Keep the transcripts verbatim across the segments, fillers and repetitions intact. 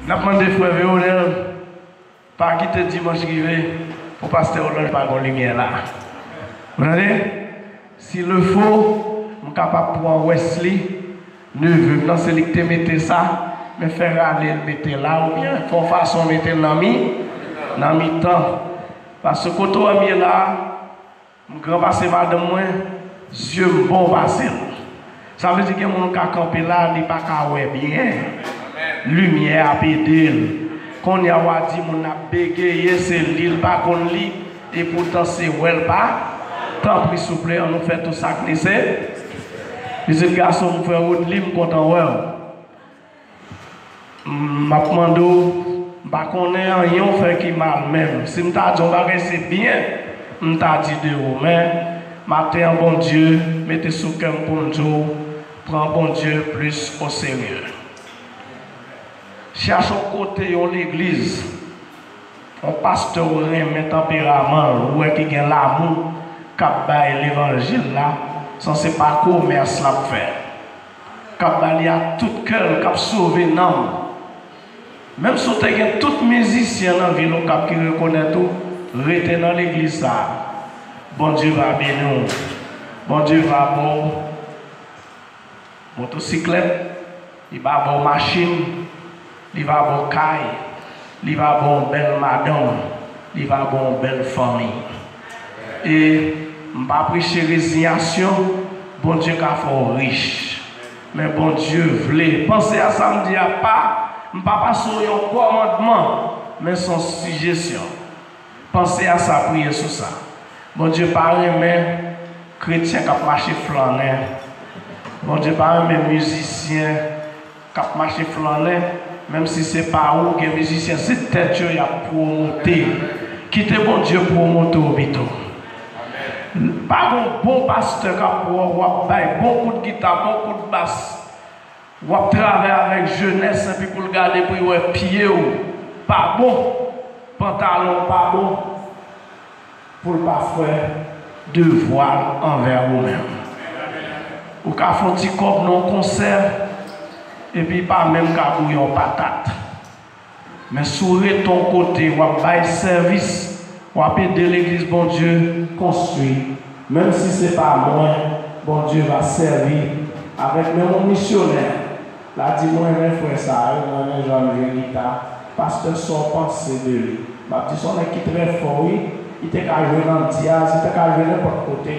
N ap mande frè Veronel pa kite dimanch rive pou pastè Orlando pa gon limyè la. Ou tande? Si le fo, m kapab pran Wesley, neve m nan, se li ki te mete sa, men fè rale l mete la, oubyen fè yon fason mete l nan mi, nan mitan. Paske kote w wè m ye la, m gran pase madanm mwen, zye m bon pase l. Sa vle di gen moun ka kanpe la, li pa ka wè byen. Limyè ap ede l. Kounye a w a di moun ap begeye, se li l pa konn li, epoutan se wè l pa. Tanpri souple, ann nou fè tout sa k nesesè. Pitit gason m, frè Rodly, m kontan wè w. M ap mande w, m pa konnen anyen w fè ki mal menm. Si m ta di yon bagay se byen, m ta di de ou. Men, maten an, Bondye mete sou kè m pou m di w, pran Bondye plis o serye. Chache yon kote, yon legliz, yon pastè w renmen tanperaman l, ou wè ki gen lamou, k ap bay levanjil la, san se pa komès l ap fè. K ap ba li ak tout kè l, k ap sove nanm. Menm si w te gen tout mizisyen nan vil Okap ki rekonèt ou, rete nan legliz sa a. Bondye va beni w. Bondye va ba w motosiklèt, li va ba w machin, li va ba w kay, li va ba w bèl madanm, li va ba w bèl fanmi. E m pa preche rezinyasyon, Bondye ka fè w rich. Men Bondye vle. Panse a sa m di a pa, m pa pase w yon kòmandman, men s on sijesyon. Panse a sa, priye sou sa. Bondye pa renmen kretyen k ap mache flannen. Bondye pa renmen mizisyen k ap mache flannen, menm si se pa ou, gen mizisyen, se tèt yo y ap pwomote. Kite Bondye pwomote w pito. Pa gen yon bon pastè k ap pran w, w ap bay bon kout gita, bon kout bas, w ap travay avèk jenès, epi pou l gade pou l wè pye w pa bon, pantalon w pa bon, pou l pa fè devwa l anvè ou menm. Ou ka fè yon ti kòb nan yon konsè, epi pa menm ka bouyi yon patat. Men si w rete yon kote, w ap bay sèvis, w ap ede legliz Bondye konstwi. Menm si se pa mwen, Bondye va sèvi avèk menm yon misyonè. L a di, "Mwen renmen frè sa yo, mwen renmen jan l jwe gita. Pastè, sa w panse de li?" M ap di, "S on nèg ki trè fò, wi. Li te ka jwe nan dyaz, li te ka jwe nenpòt kote.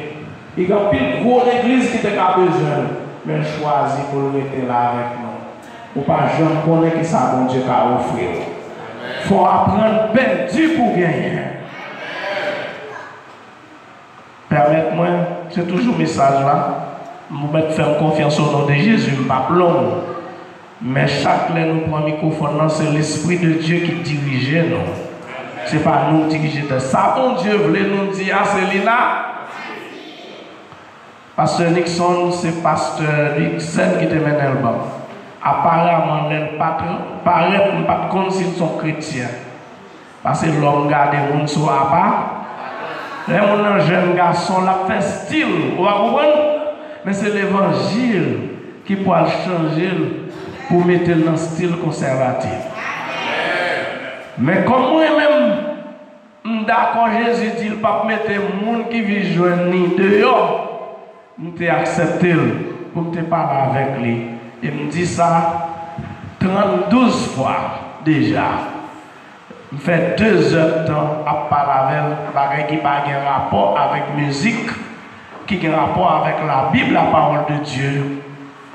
Li gen anpil gwo legliz ki te ka bezwen l, men l chwazi pou l rete la avèk nou." Ou pa janm konnen ki sa Bondye ka ofri w. Fò w aprann pèdi pou genyen. Pèmèt mwen, se toujou mesaj la. M ou mèt fè m konfyans o non de Jezi, m p ap long. Men chak lè nou pran mikwofòn nan, se Lespri de Dye ki dirije nou. Se pa nou k dirije tèt. Sa Bondye vle nou di a, se li la. Pastè Nixon, se pastè Luxène ki te mennen l ban m. Aparaman, lè l pa t parèt, m pa t konn si l se yon kretyen. Paske lòm gade moun sou apa. Lè moun nan jèn gason, l ap fè stil, ou pa konprann? Men se levanjil ki pral chanje l pou mete l nan stil konsèvatif. Men kòm mwen menm, m dakò Jezi di l p ap mete moun ki viv jwenn li deyò. M te aksepte l pou m te pale avèk li. E m di sa tranndouz fwa deja. M fè de zèdtan ap pale avè l, bagay ki pa gen rapò avèk mizik, ki gen rapò avèk Labib, la parole de Dieu.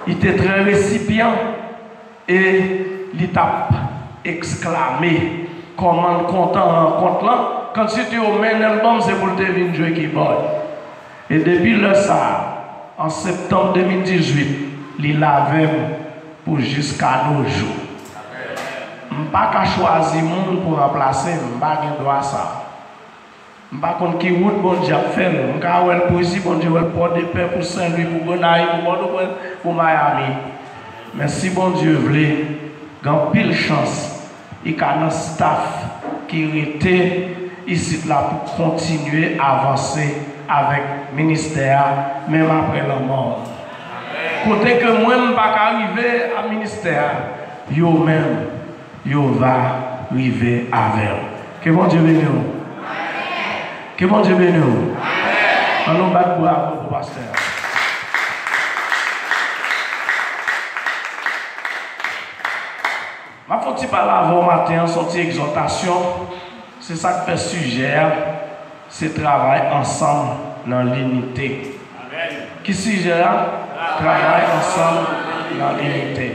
Li te trè resipyan. E li t ap eksklame kòman l kontan rankont lan, kantite yo mennen l ban m, se pou l te vin jwe kibòd. E depi lè sa a, an septanm de mil dizuit, li la avè m pou jiska no jou. M pa ka chwazi moun pou ranplase m, m pa gen dwa sa. M pa konn ki wout Bondye ap fè l. M ka wè l pou isi, Bondye wè l Pòdepè, pou Senlwi, pou Gonayiv, pou Pòtoprens, pou Miami. Men si Bondye vle, gen anpil chans li ka nan staff ki rete isit la pou kontinye avanse avèk ministè a, menm apre lanmò m. Kote ke mwen m pa ka rive a ministè a, yo menm, yo va rive avè l. Ke Bondye beni w. Ke Bondye beni w. Ann nou bat bravo pou pastè a. M ap fè yon ti pale avè w maten an, se yon ti egzòtasyon. Se sa k fè sijè a, se travay ansanm nan linite. Ki sijè a? Travay ansanm nan linite.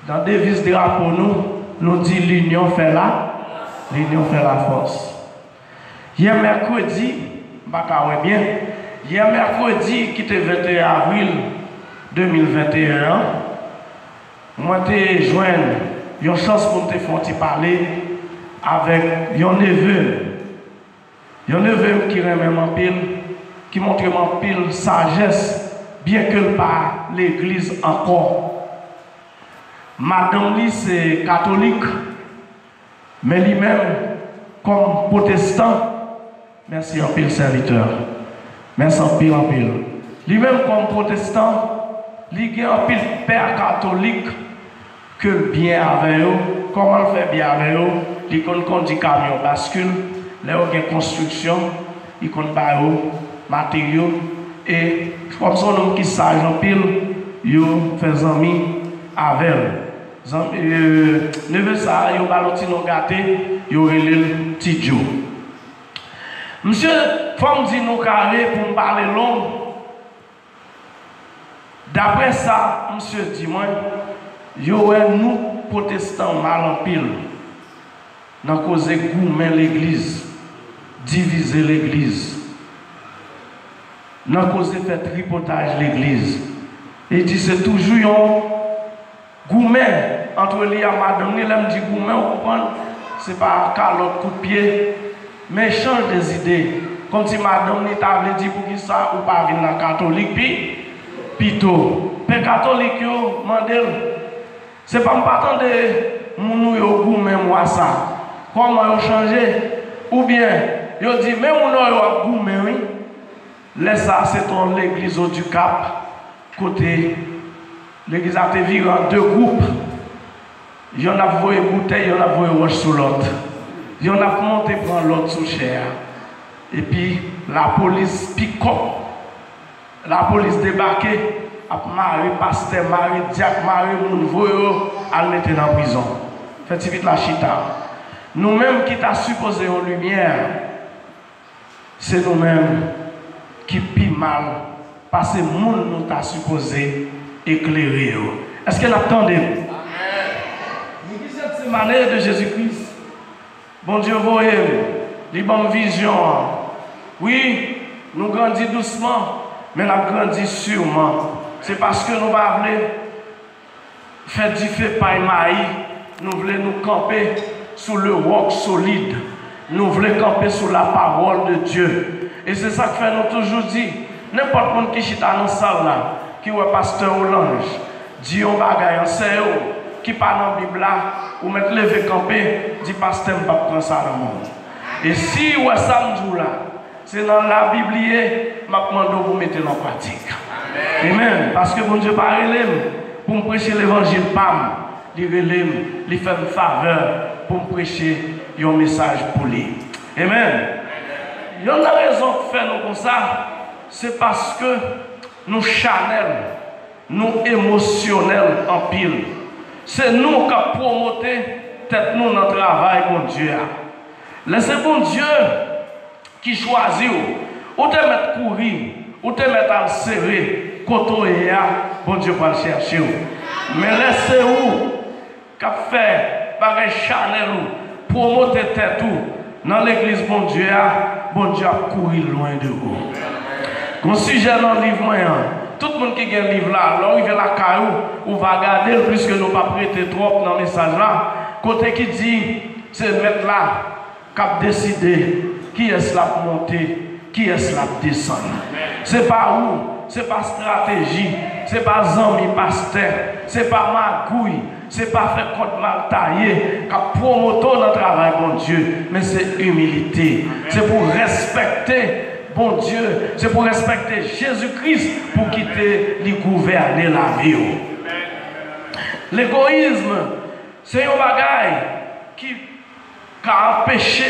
Nan deviz drapo nou, nou di, linyon fè la, linyon fè la fòs. Yè mèkredi, m pa ka wè byen, yè mèkredi ki te venteyen avril de mil venteyen an, mwen te jwenn yon chans pou m te fè yon ti pale avèk yon neve m. Yon neve m ki renmen m anpil, ki montre m anpil sajès, byenke l pa legliz ankò. Madanm li se katolik, men li menm, kòm pwotestan, mèsi anpil, sèvitè. Mèsi anpil, anpil. Li menm, kòm pwotestan, li gen anpil pè katolik ke l byen avè yo. Kòman l fè byen avè yo? Li konn kondi kamyon baskil. Lè yo gen konstriksyon, li konn ba yo materyo. E kòm se yon nonm ki saj anpil, yo fè zanmi avè l. Zanmi, e, neve sa a, yo ba l yon ti non gate, yo rele l Ti Djo. Misye, fò m di nou kare pou m pa ale long. Daprè sa misye di mwen, yo wè nou pwotestan mal anpil nan koze goumen legliz, divize legliz, nan koze fè tripotaj legliz. Li di se toujou yon goumen antre li ak madanm li, lè m di goumen, ou konprann, se pa kalòt, kout pye, men echanj de zide. Kòmsi madanm li ta vle di, poukisa ou pa vin nan katolik pi, pito? Pè katolik yo mande l, se pa m pa tande moun ou yo goumen mwa sa, kòman yo chanje? Oubyen yo di, men moun ou yo ap goumen wi. Lè sa a, se t yon legliz Odikap, kote legliz la te vire an de gwoup. Yonn ap voye boutèy, yonn ap voye wòch sou lòt. Yonn ap monte pran lòt sou chè a. Epi lapolis pikòp, lapolis debake, ap mare pastè, mare dyak, mare moun, voye yo al mete nan prizon. Fè ti vit la chita. Nou menm ki ta sipoze yon limyè, se nou menm ki pi mal pase moun nou ta sipoze eklere yo. Èske n ap tande m? Amèn. L'église Gethsemane de Jésus-Christ, Bondye voye m, li ban m vizyon an. Wi, nou grandi dousman, men n ap grandi siman. Se paske nou pa vle fè dife pay mayi, nou vle nou kanpe sou le roc solide. Nou vle kanpe sou la parole de Dieu. E se sa k fè nou toujou di, nenpòt moun ki chita nan sal la, ki wè pastè Olanj di yon bagay an sèyo ki pa nan Bib la, ou mèt leve kanpe, di, pastè, m p ap pran sa nan men w. E si w wè sa m di w la, se nan Labib li ye, m ap mande w pou w mete l an pratik. Amèn. Paske Bondye pa rele m pou m preche levanjil pa m. Li rele m, li fè m favè pou m preche yon mesaj pou li. Amèn. Yonn nan rezon k fè nou konsa, se paske nou chanèl, nou emosyonèl anpil. Se nou k ap pwomote tèt nou nan travay Bondye a. Lè se Bondye ki chwazi w, ou te mèt kouri, ou te mèt al sere kote w ye a, Bondye pral chèche w. Men lè se ou k ap fè bagay chanèl ou, pwomote tèt ou nan legliz Bondye a, Bondye ap kouri lwen de ou. Gon sijè nan liv mwen an, tout moun ki gen liv la, lè w rive lakay ou, ou va gade l, pliske nou p ap rete twòp nan mesaj la, kote ki di se mèt la k ap deside kiyès l ap monte, kiyès l ap desann. Se pa ou, se pa estrateji, se pa zanmi pastè, se pa magouy, se pa fè kòd mal taye k ap pwomote w nan travay Bondye, men se imilite. Se pou w respekte Bondye, se pou respekte Jezi Kris pou kite li gouvène lavi w. Legoyizm se yon bagay ki ka anpeche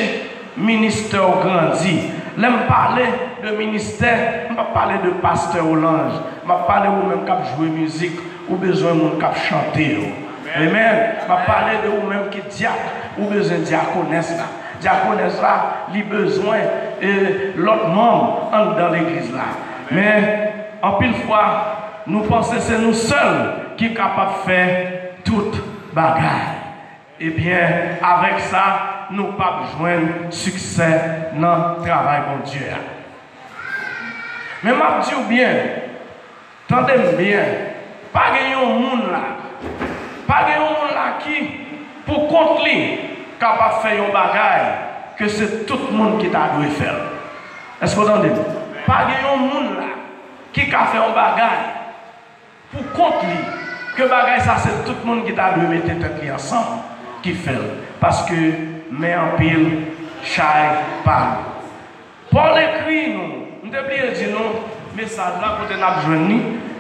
ministè w grandi. Lè m pale de ministè, m p ap pale de pastè Olanj. M ap pale ou menm k ap jwe mizik, ou bezwen moun k ap chante yo. Amen. M ap pale de ou menm ki dyak, ou bezwen dyakonès la. Dyakonès la, li bezwen e lòt manm anndan legliz la. Men anpil fwa, nou panse se nou sèl ki kapab fè tout bagay. Ebyen, avèk sa, nou p ap jwenn siksè nan travay Bondye a. Men m ap di w byen, tande m byen, pa gen yon moun la, pa gen yon moun la ki, pou kont li, kapab fè yon bagay ke se tout moun ki ta dwe fè l. Èske w tande m? Pa gen yon moun la ki ka fè yon bagay pou kont li, ke bagay sa se tout moun ki ta dwe mete tèt li ansanm ki fè l, paske men anpil, chay pa lou. Pòl ekri nou, m te bliye di nou, mesaj la kote n ap jwenn li,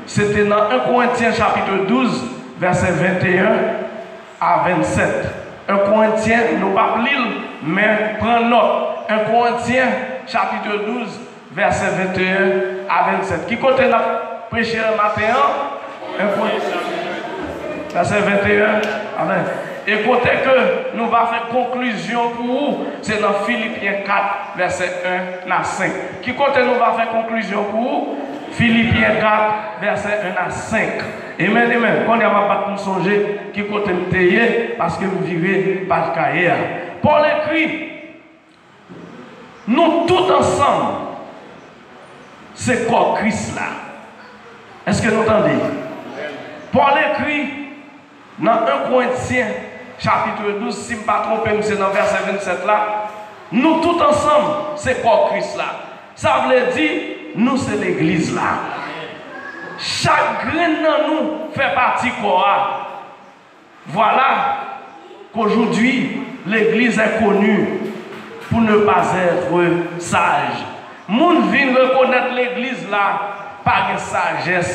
se te nan en Korentyen chapit douz, vèsè venteyen a vennsèt. En Korentyen, nou p ap li l, men pran nòt. En Korentyen chapit douz, vèsè venteyen a vennsèt. Ki kote n ap preche maten an? Vèsè venteyen a vennsèt. E kote ke nou va fè konklizyon pou ou, se nan Filipyen kat, vèsè en a senk. Ki kote nou va fè konklizyon pou ou? Filipyen kat, vèsè en a senk. Amen, amen. Kounye a m ap bat pou m sonje ki kote m te ye, paske m vire paj kaye a. Pòl ekri, nou tout ansanm, se kò Kris la. Èske nou tande? Pòl ekri nan en Korentyen, chapit douz, si m pa twonpe m, se nan vèsè vennsèt la, nou tout ansanm, se kò Kris la. Sa vle di, nou se legliz la. Chak grenn nan nou fè pati kò a. Voilà qu'aujourd'hui, l'Église est connue pour ne pas être sage. Moun vin rekonèt legliz la pa gen sajès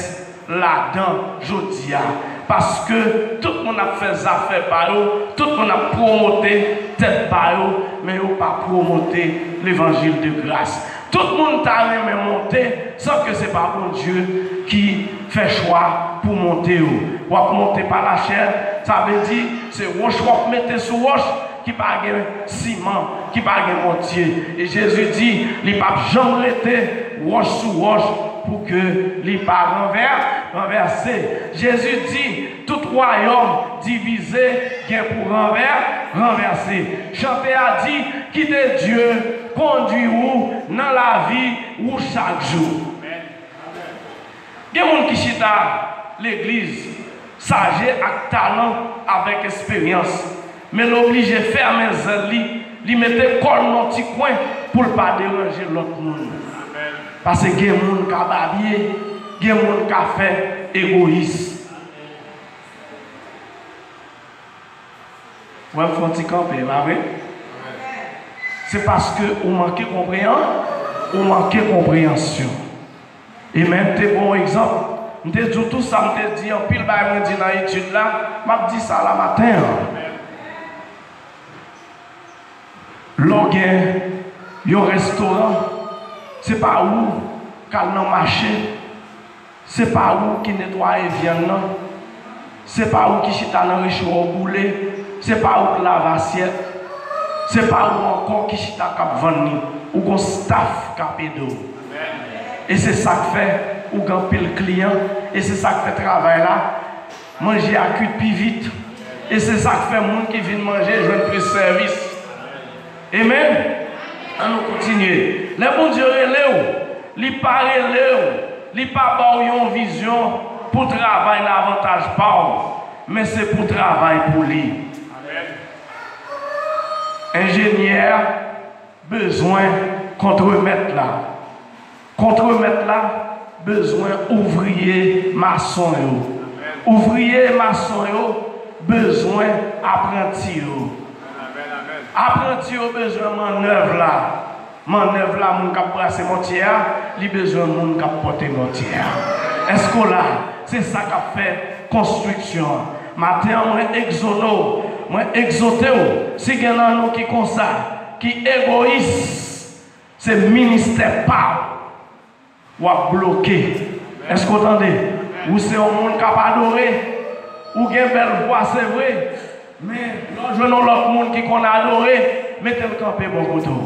ladan jodi a. Paske tout moun ap fè zafè pa yo, tout moun ap pwomote tèt pa yo, men yo pa pwomote levanjil de gras. Tout moun ta renmen monte, san ke se pa Bondye ki fè chwa pou monte yo. W ap monte pa lachè, sa vle di se wòch w ap mete sou wòch ki pa gen siman, ki pa gen mòtye. E Jezi di, li p ap janm rete wòch sou wòch pou ke li pa ranvè-, ranvèse. Jezi di, tout wayòm divize gen pou ranvè-, ranvèse. Chante a di, kite Dye kondwi ou nan lavi ou chak jou. Gen moun ki chita legliz, saje ak talan, avèk esperyans, men l oblije fèmen zèl li, li mete kò l nan ti kwen pou l pa deranje lòt moun. Paske gen moun ka babye, gen moun ka fè egoyis. Wè m fè yon ti kanpe, pa vre? Se paske ou manke konpreyan-, ou manke konpreyansyon. E men m te pran yon egzanp. M te di w tou sa m te di, anpil bagay mwen di nan etid la, m ap di sa la maten an. Lè w gen yon restoran, se pa ou k al nan mache, se pa ou ki netwaye vyann nan, se pa ou ki chita nan rechwa w boule, se pa ou k lave asyèt, se pa ou ankò ki chita k ap vann li. Ou gon staff k ap ede w. E se sa k fè ou gen anpil kliyan, e se sa k fè travay la, manje a kwit pi vit. E se sa k fè moun ki vin manje jwenn plis sèvis. Amen. An nou kontinye. Lè Bondye rele w, li pa rele w, li pa ba w yon vizyon pou travay nan avantaj pa w, men se pou travay pou li. Enjenyè bezwen kontremèt la. Kontremèt la bezwen ouvriye mason yo. Ouvriye mason yo bezwen apranti yo. Apranti yo bezwen mannèv la. Mannèv la, moun k ap brase mòtye a, li bezwen moun k ap pòte mòtye a. Èske w la? Se sa k ap fè konstriksyon an. Maten an, mwen egzone w, mwen egzote w, si gen nan nou ki konsa, ki egoyis, se ministè pa w w ap bloke. Èske w tande? Ou se yon moun k ap adore. Ou gen bèl vwa, se vre. Men, lè w jwenn yon lòt moun ki konn adore, mete l kanpe bò kote w.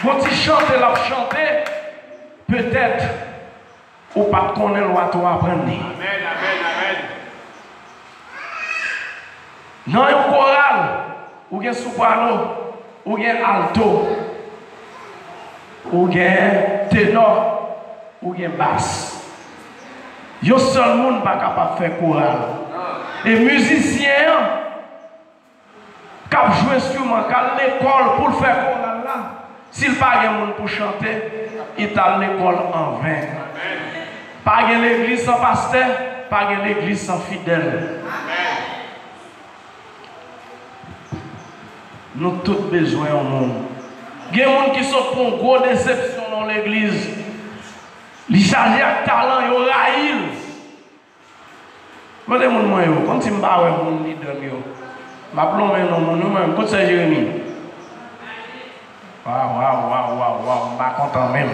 Gon ti chante l ap chante, petèt, ou pa t konnen l, w a tou aprann li. Amèn, amèn, amèn. Nan yon koral, ou gen soprano, ou gen alto, ou gen tenò, ou gen bas. Yon sèl moun pa kapab fè koral. E mizisyen an k ap jwe enstriman, k al lekòl pou l fè koral la, si l pa gen moun pou chante, li t al lekòl anven. Pa gen legliz san pastè, pa gen legliz san fidèl. Nou tout bezwen yon moun. Gen moun ki sot pran yon gwo desepsyon nan yon legliz. Li chaje ak talan, yo rayi l. Kote moun mwen yo? Kòmsi m pa wè moun lidè m yo. M ap lonmen non moun yo, mwen menm. Kot sè Jeremi? Waw, waw, waw, waw, waw, m pa kontan menm.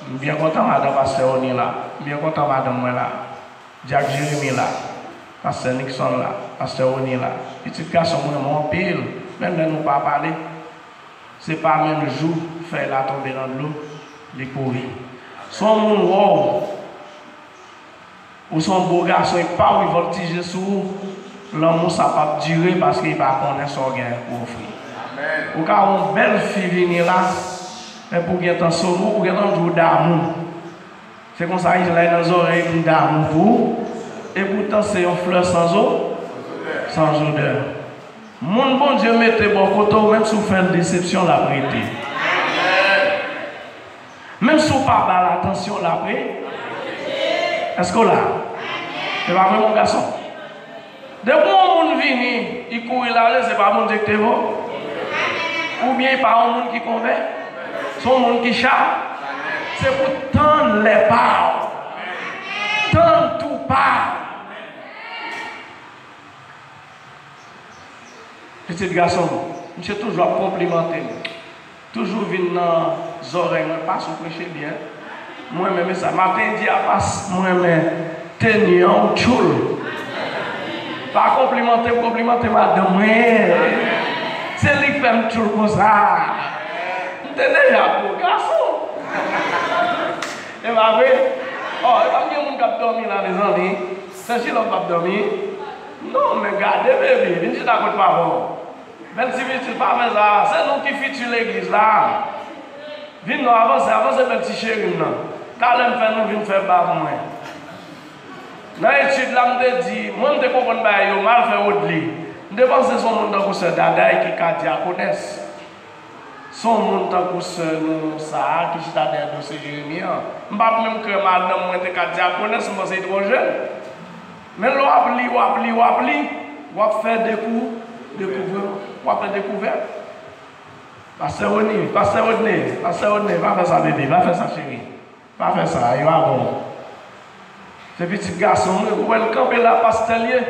M byen kontan madan pastè Oni la. M byen kontan madanm mwen la. Dyak Jeremi la. Pastè Nixon la. Pastè Oni la. Pitit gason m renmen w anpil. Menm lè nou pa pale, se pa menm jou fèy la tonbe nan dlo, li pouri. Se yon moun wè w, ou se yon bo gason, li pa w, li vòltije sou ou, lanmou sa p ap dire paske li pa konnen sa w gen pou ofri. Ou ka wè yon bèl fi vini la, men pou gentan sove w, pou gentan di w damou. Se konsa, Islay nan zòrèy m damou pou ou. Epoutan, se yon flè san zo, san zodè. Moun Bondye mete bò kote w, menm si w fè l desepsyon, l ap rete. Menm si w pa ba l atansyon, l ap re-, èske w la? Se pa vre, mon gason? Depi yon moun vini, li kouri l ale, se pa Bondye ki te voye w? Oubyen li pa yon moun ki konvè? Se yon moun ki cha? Se pou tann lè pa w. Tann tou pa w. Pitit gason m, misye toujou ap konplimante m. Toujou vin nan zòrèy mwen, pastè, w preche byen. Mwen menm e sa. Maten di a, pastè, mwen renmen teni an, ou tchoul. Pa konplimante m, konplimante madanm mwen. Se li k fè m tchoul konsa. M te deja gwo gason. E pa vre? Ò, e pa gen moun k ap dòmi la, mezanmi. Sè Chilòm p ap dòmi. Non, men gade, baby, vin chita kot papa w. Bèl ti pitit, pa fè sa. Se nou ki fiti legliz la. Vin non, avanse, avanse, bèl ti cheri m nan. Talè m fè nou vin fè ba pou mwen. Nan etid la, m te di, mwen, m te konprann bagay yo mal, fè Rodley. M te panse se yon moun tankou sè Daday ki ka dyakonès. Se yon moun tankou sè nou sa a ki chita dèyè dosye Jeremi an. M pa t menm kwè madanm mwen te ka dyakonès, m panse li twò jèn. Men lè w ap li, w ap li, w ap li, w ap fè dekou-, dekouvri-, w ap fè dekouvèt. Pastè Rony, pastè Rodney, pastè Rodney, pa fè sa, bebe, pa fè sa, cheri. Pa fè sa, yo a bon. Se pitit gason mwen, ou wè l kanpe la, pastè l ye.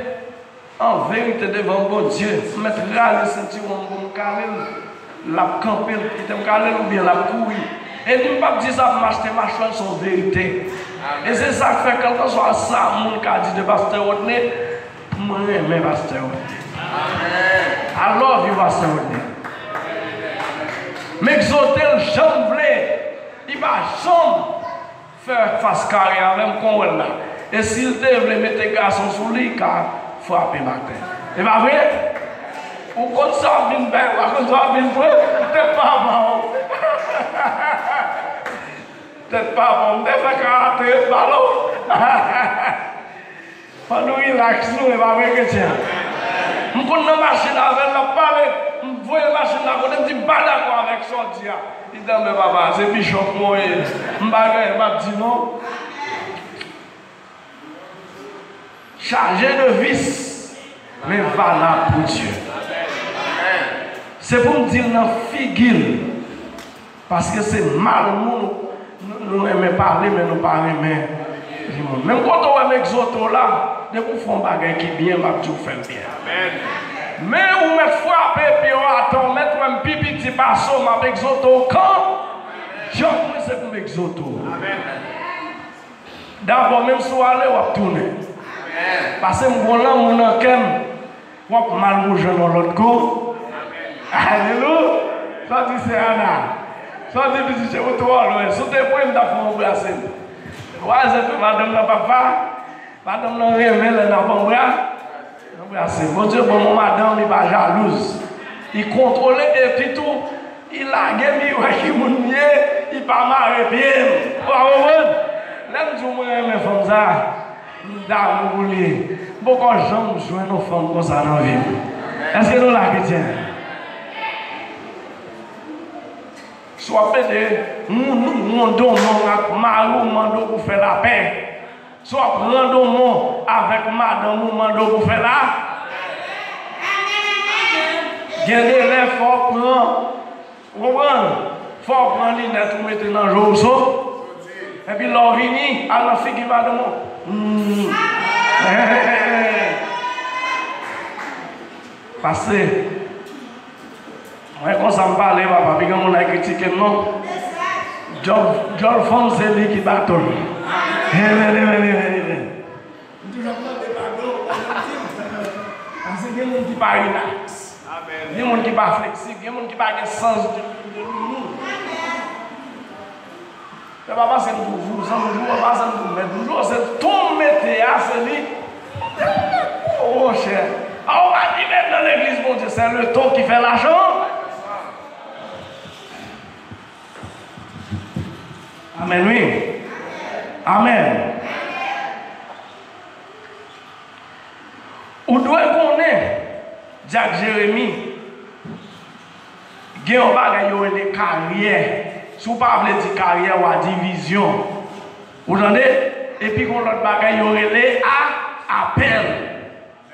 An verite, devan Bondye, m mèt rale sentiwon m pou m kale l. L ap kanpe, l kite m kale l oubyen l ap kouri. E ni m p ap di sa pou m achte machwè, se yon verite. E se sa k fè, kèlkanswa sa moun ka di de pastè Rodney, mwen renmen pastè Rodney. I love you, pastè Rodney. M egzote l jan m vle. Li pa janm fè fas kare avè m kon w wè l la. E si l te vle mete gason sou li, li ka frape m atè. E pa vre? Ou konn sa w ap vin bay, ou pa konn sa w ap vin pran. Tèt papa w. Tèt papa w. M te fè karate, balon. Fò nou rilaks nou, e pa vre, kretyen? M konn nan machin avè l, l ap pale, m voye machin la kote, m di, m pa dakò avèk sa w di a. Li di, men papa, se bichòp mwen ye. M pa gen, m ap di non. Chaje de vis, men valab pou Dye. Se pou m di l nan figi l. Paske se mal moun nou, nou renmen pale, men nou pa renmen di moun. Menm kote w wè m egzote w la, depi w fè yon bagay ki byen, m ap di w fè l byen. Men ou mèt frape pye w atè, w mèt wè m pi piti pase w, m ap egzote w kan djòb mwen se pou m egzote w. Dabò, menm si w ale, w ap tounen. Paske m gon lanmou nan kè m, w ap mal pou jwenn yon lòt kou. Alelouya! Sa w di, sè Ana? Sa w di, pitit, se ou twò lwen. Si w te pran m, t ap fè w anbrase m. Wa, se tou madanm nan papa. Madanm nan renmen lè n ap anbra-, anbrase. Bondye ban m yon madanm, li pa jalouz. Li kontwole, epi tou, li lage m, li wè ki moun m ye, li pa mare pye m. Ou pa konprann? Lè m di w mwen renmen fanm sa, m damou pou li. M poko janm jwenn yon fanm konsa nan vi m. Èske nou la, kretyen? Si w ap mete moun, moun, moun, moun ak mari w, mande w pou fè lapè. Si w ap rann yon mon avèk madanm ou, mande w pou fè la. Gen de lè fò w pran, ou konprann? Fò w pran linèt ou mete nan je w so. Epi lè w vini, al nan figi madanm ou. Hmm. Pase. Mwen konsa m pale, papa, pi gen moun ay kritike m non. Djòl, djòl fanm se li ki baton l. Amen, amen, amen, amen. M toujou ap mande padon, padon di m. Paske gen moun ki pa rilaks. Gen moun ki pa fleksib, gen moun ki pa gen sans de, de limit. Se pa paske m di w vouzan, m di w pa paske m di w mèt, m di w se ton m mete a, se li. Oh, monchè. A, ou pa di mèt nan legliz Bondye, se le ton ki fè lajan. Amèn, wi. Amèn. Ou dwe konnen, Dyak Jeremi, gen yon bagay yo rele karyè. Si w pa vle di karyè, w a di vizyon. Ou tande? Epi gen yon lòt bagay yo rele a, apèl.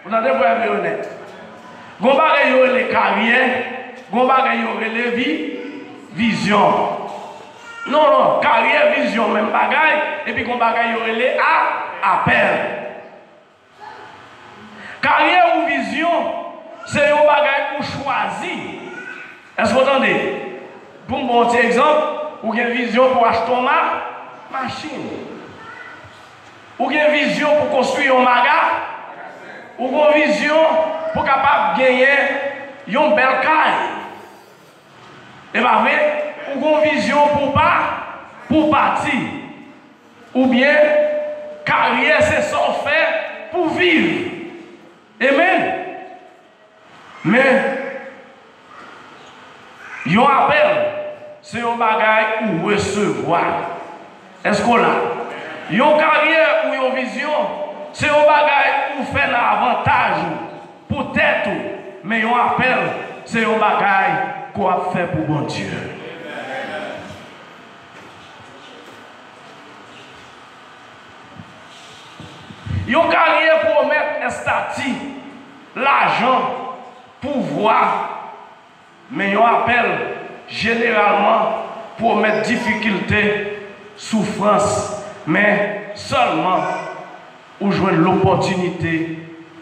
Ou tande, frè Leonèl? Gen yon bagay yo rele karyè, gen yon bagay yo rele vi, vizyon. Non, non, karyè, vizyon, menm bagay, epi gen yon bagay yo rele a, apèl. Karyè ou vizyon, se yon bagay ou chwazi. Èske w tande? Pou m ba w yon ti egzanp, ou gen vizyon pou w achte yon ma, machin. Ou gen vizyon pou konstwi yon maga. Ou gen vizyon pou kapab genyen yon bèl kay. E pa vre? Ou gen yon vizyon pou w pa, pou w pati. Oubyen, karyè se sa w fè pou w viv. Amen. Men, yon apèl, se yon bagay ou resevwa. Èske w la? Yon karyè ou yon vizyon, se yon bagay ou fè nan avantaj ou, pou tèt ou. Men yon apèl, se yon bagay ke w ap fè pou Bondye. Yon karyè pwomèt estati, lajan, pouvwa, men yon apèl jeneralman pwomèt difikilte, soufrans, men sèlman ou jwenn lopòtinite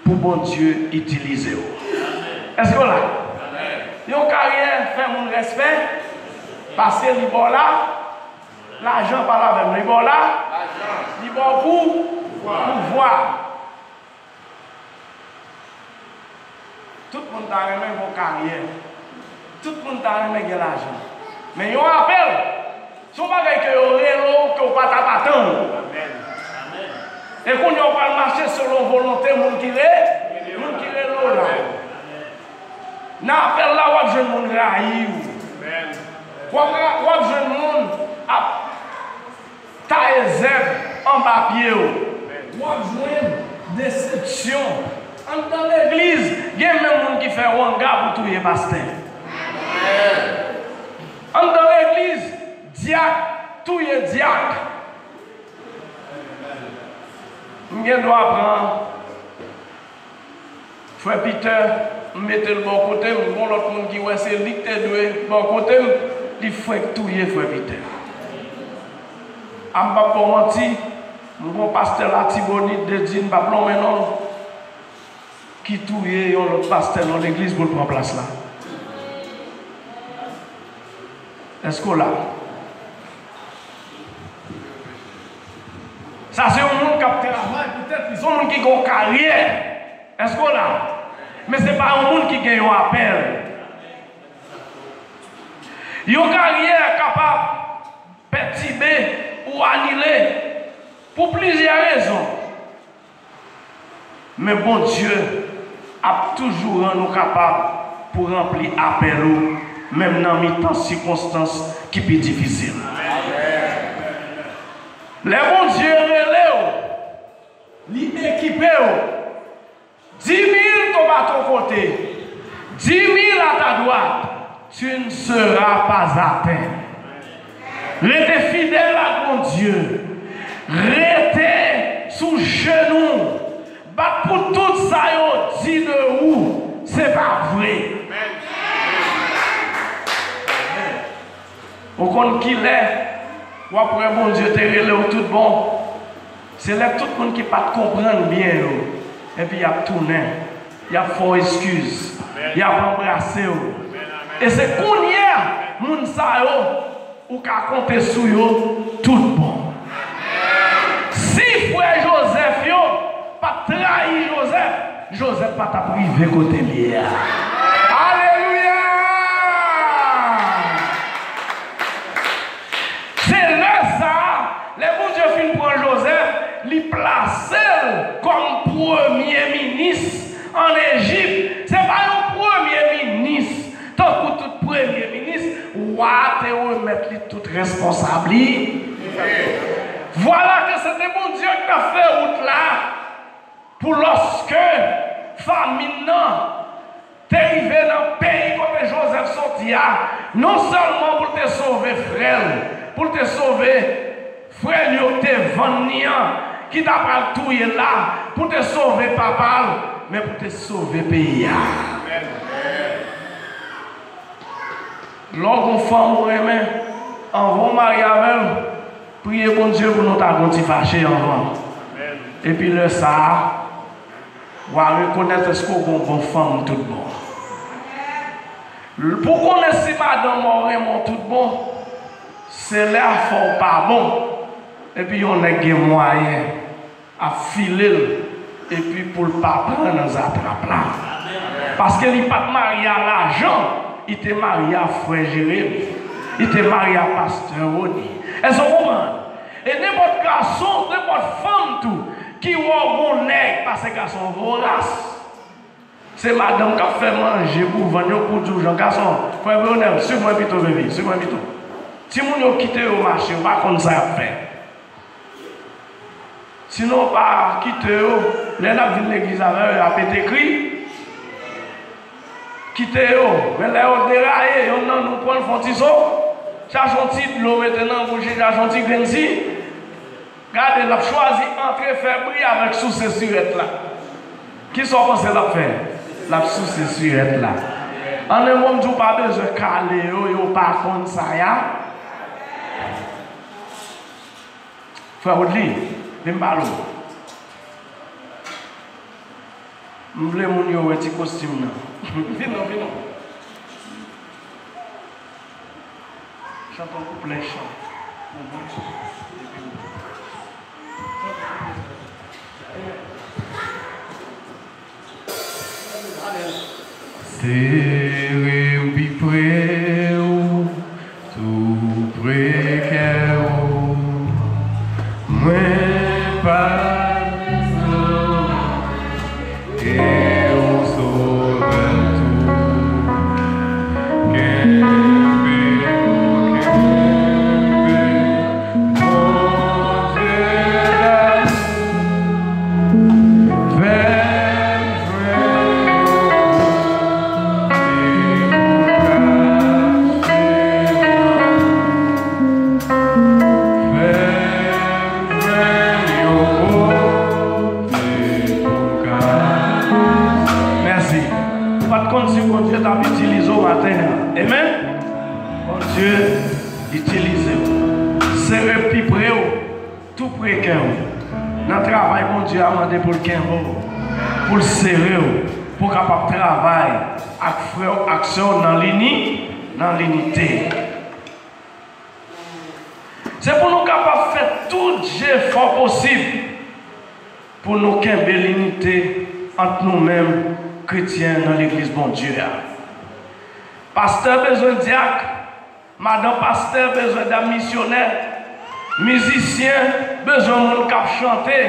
pou Bondye itilize w. Èske w la? Yon karyè fè moun respè, paske li ba w la, lajan, pale avè m, li ba w la, li ba w pou, pouvwa. Tout moun ta renmen gon karyè. Tout moun ta renmen gen lajan. Men yon apèl, se yon bagay ke yo rele w, ke w pa t ap atann. E kounye a w pral mache selon volonte moun ki re, moun ki rele w la. Nan apèl la, w ap jwenn moun rayi w. W ap, w ap jwenn moun ap taye zèb anba pye w. W ap jwenn desepsyon. Anndan legliz, gen menm moun ki fè wanga pou touye pastè. Anndan legliz, dyak touye dyak. M gen dwa pran Frè Peter, M mete l bò kote m, gon lòt moun ki wè se li k te dwe bò kote m, li fenk touye frè Pita. A m p ap ba w manti, m gon pastè Latibonit, Dedin, m p ap lonmen non l, ki touye yon lòt pastè nan legliz pou l pran plas la. Èske w la? Sa se yon moun k ap travay pou tèt li, se yon moun ki gen yon karyè. Èske w la? Men se pa yon moun ki gen yon apèl. Yon karyè kapab pètibe ou anile pou plizyè rezon. Men Bondye ap toujou rann ou kapab pou ranpli apèl ou, menm nan mitan sikonstans ki pi difisil. Lè Bondye rele w, li ekipe w. Dix mille tombe à ton côté, dix mille à ta droite, tu ne seras pas atteint. Rete fidèl ak Bondye. Rete sou jenou. Bat pou tout sa yo di de ou, se pa vre. Ou konn kilè w ap wè Bondye te rele w tout bon? Se lè tout moun ki pa t konprann byen yo, epi y ap tounen, y ap fè w eskiz, y ap anbrase w. E se kounye a, moun sa yo, ou ka konte sou yo tout bon. Si frè Jozèf yo pa t trayi Jozèf, Jozèf pa t ap rive kote l ye a. Alelouya! Se lè sa a, lè Bondye fin pran Jozèf, li plase l kòm premye minis ann Ejip. Se pa yon premye minis, tankou tout premye minis, wa a te remèt li tout responsab li. Vwala ke se te Bondye ki t ap fè wout la pou lòske famin nan te rive nan peyi kote Jozèf soti a, non sèlman pou l te sove frè l, pou l te sove frè l yo k te vann li an, ki ta pral touye l la, pou te sove papa l, men pou te sove peyi a. Lè w gon fanm ou renmen, anvan w marye avè l, priye Bondye pou nou ta gon ti fache anvan. Epi lè sa a, w a rekonèt èske w gon bon fanm tout bon. Pou konnen si madanm ou renmen w tout bon, se lè afè w pa bon, epi yon nèg gen mwayen ap file l, epi pou l pa pran nan zatrap la. Paske li pa t marye a lajan, li te marye a frè Jeremi, li te marye a pastè Rony. Èske w konprann? E nenpòt gason, nenpòt fanm tou, ki wè w gon nèg, paske gason voras. Se madanm k ap fè manje pou vann yo pou di w jan gason. Frè Leonel, swiv mwen pito, baby, swiv mwen pito. Timoun yo kite yo mache, yo pa konn sa y ap fè. Sinon, pa kite yo, lè n ap vin legliz avè yo, y a pete kri. Kite yo, men lè yo deraye, yonn nan nou pran l fè yon ti so, chache yon ti dlo mete nan bouch li, chache yon ti grenn si. Gade, l ap chwazi antre fè bri avèk souse sirèt la. Kisa w panse l ap fè? L ap souse sirèt la. An en mo, m di w pa bezwen kale yo, yo pa konn sa y a. Frè Woodly, vin m pale w. M vle moun yo wè ti kostim nan. Vin non, vin non. Chante yon kouplè chan pou mwen. Epi w. Sere m pi pre w, tou pre kè w. Mwen pa bezwen e yon sovè tou. Kenbe, kenbe, Bondye damou, fè m jwenn yon bon dekouraje. Fè m jwenn yon bon Bondye t ap itilize w maten an. Amen. Bondye itilize w. Sere pi pre w, tou pre kè w. Nan travay Bondye a mande pou l kenbe w, pou l sere w, pou w kapab travay ak frè w, ak sè w nan lini, nan linite. Se pou nou kapab fè tout jefò posib pou nou kenbe linite ant nou menm kretyen nan legliz Bondye a. Pastè bezwen dyak, madanm pastè bezwen dam misyonè, mizisyen bezwen moun k ap chante.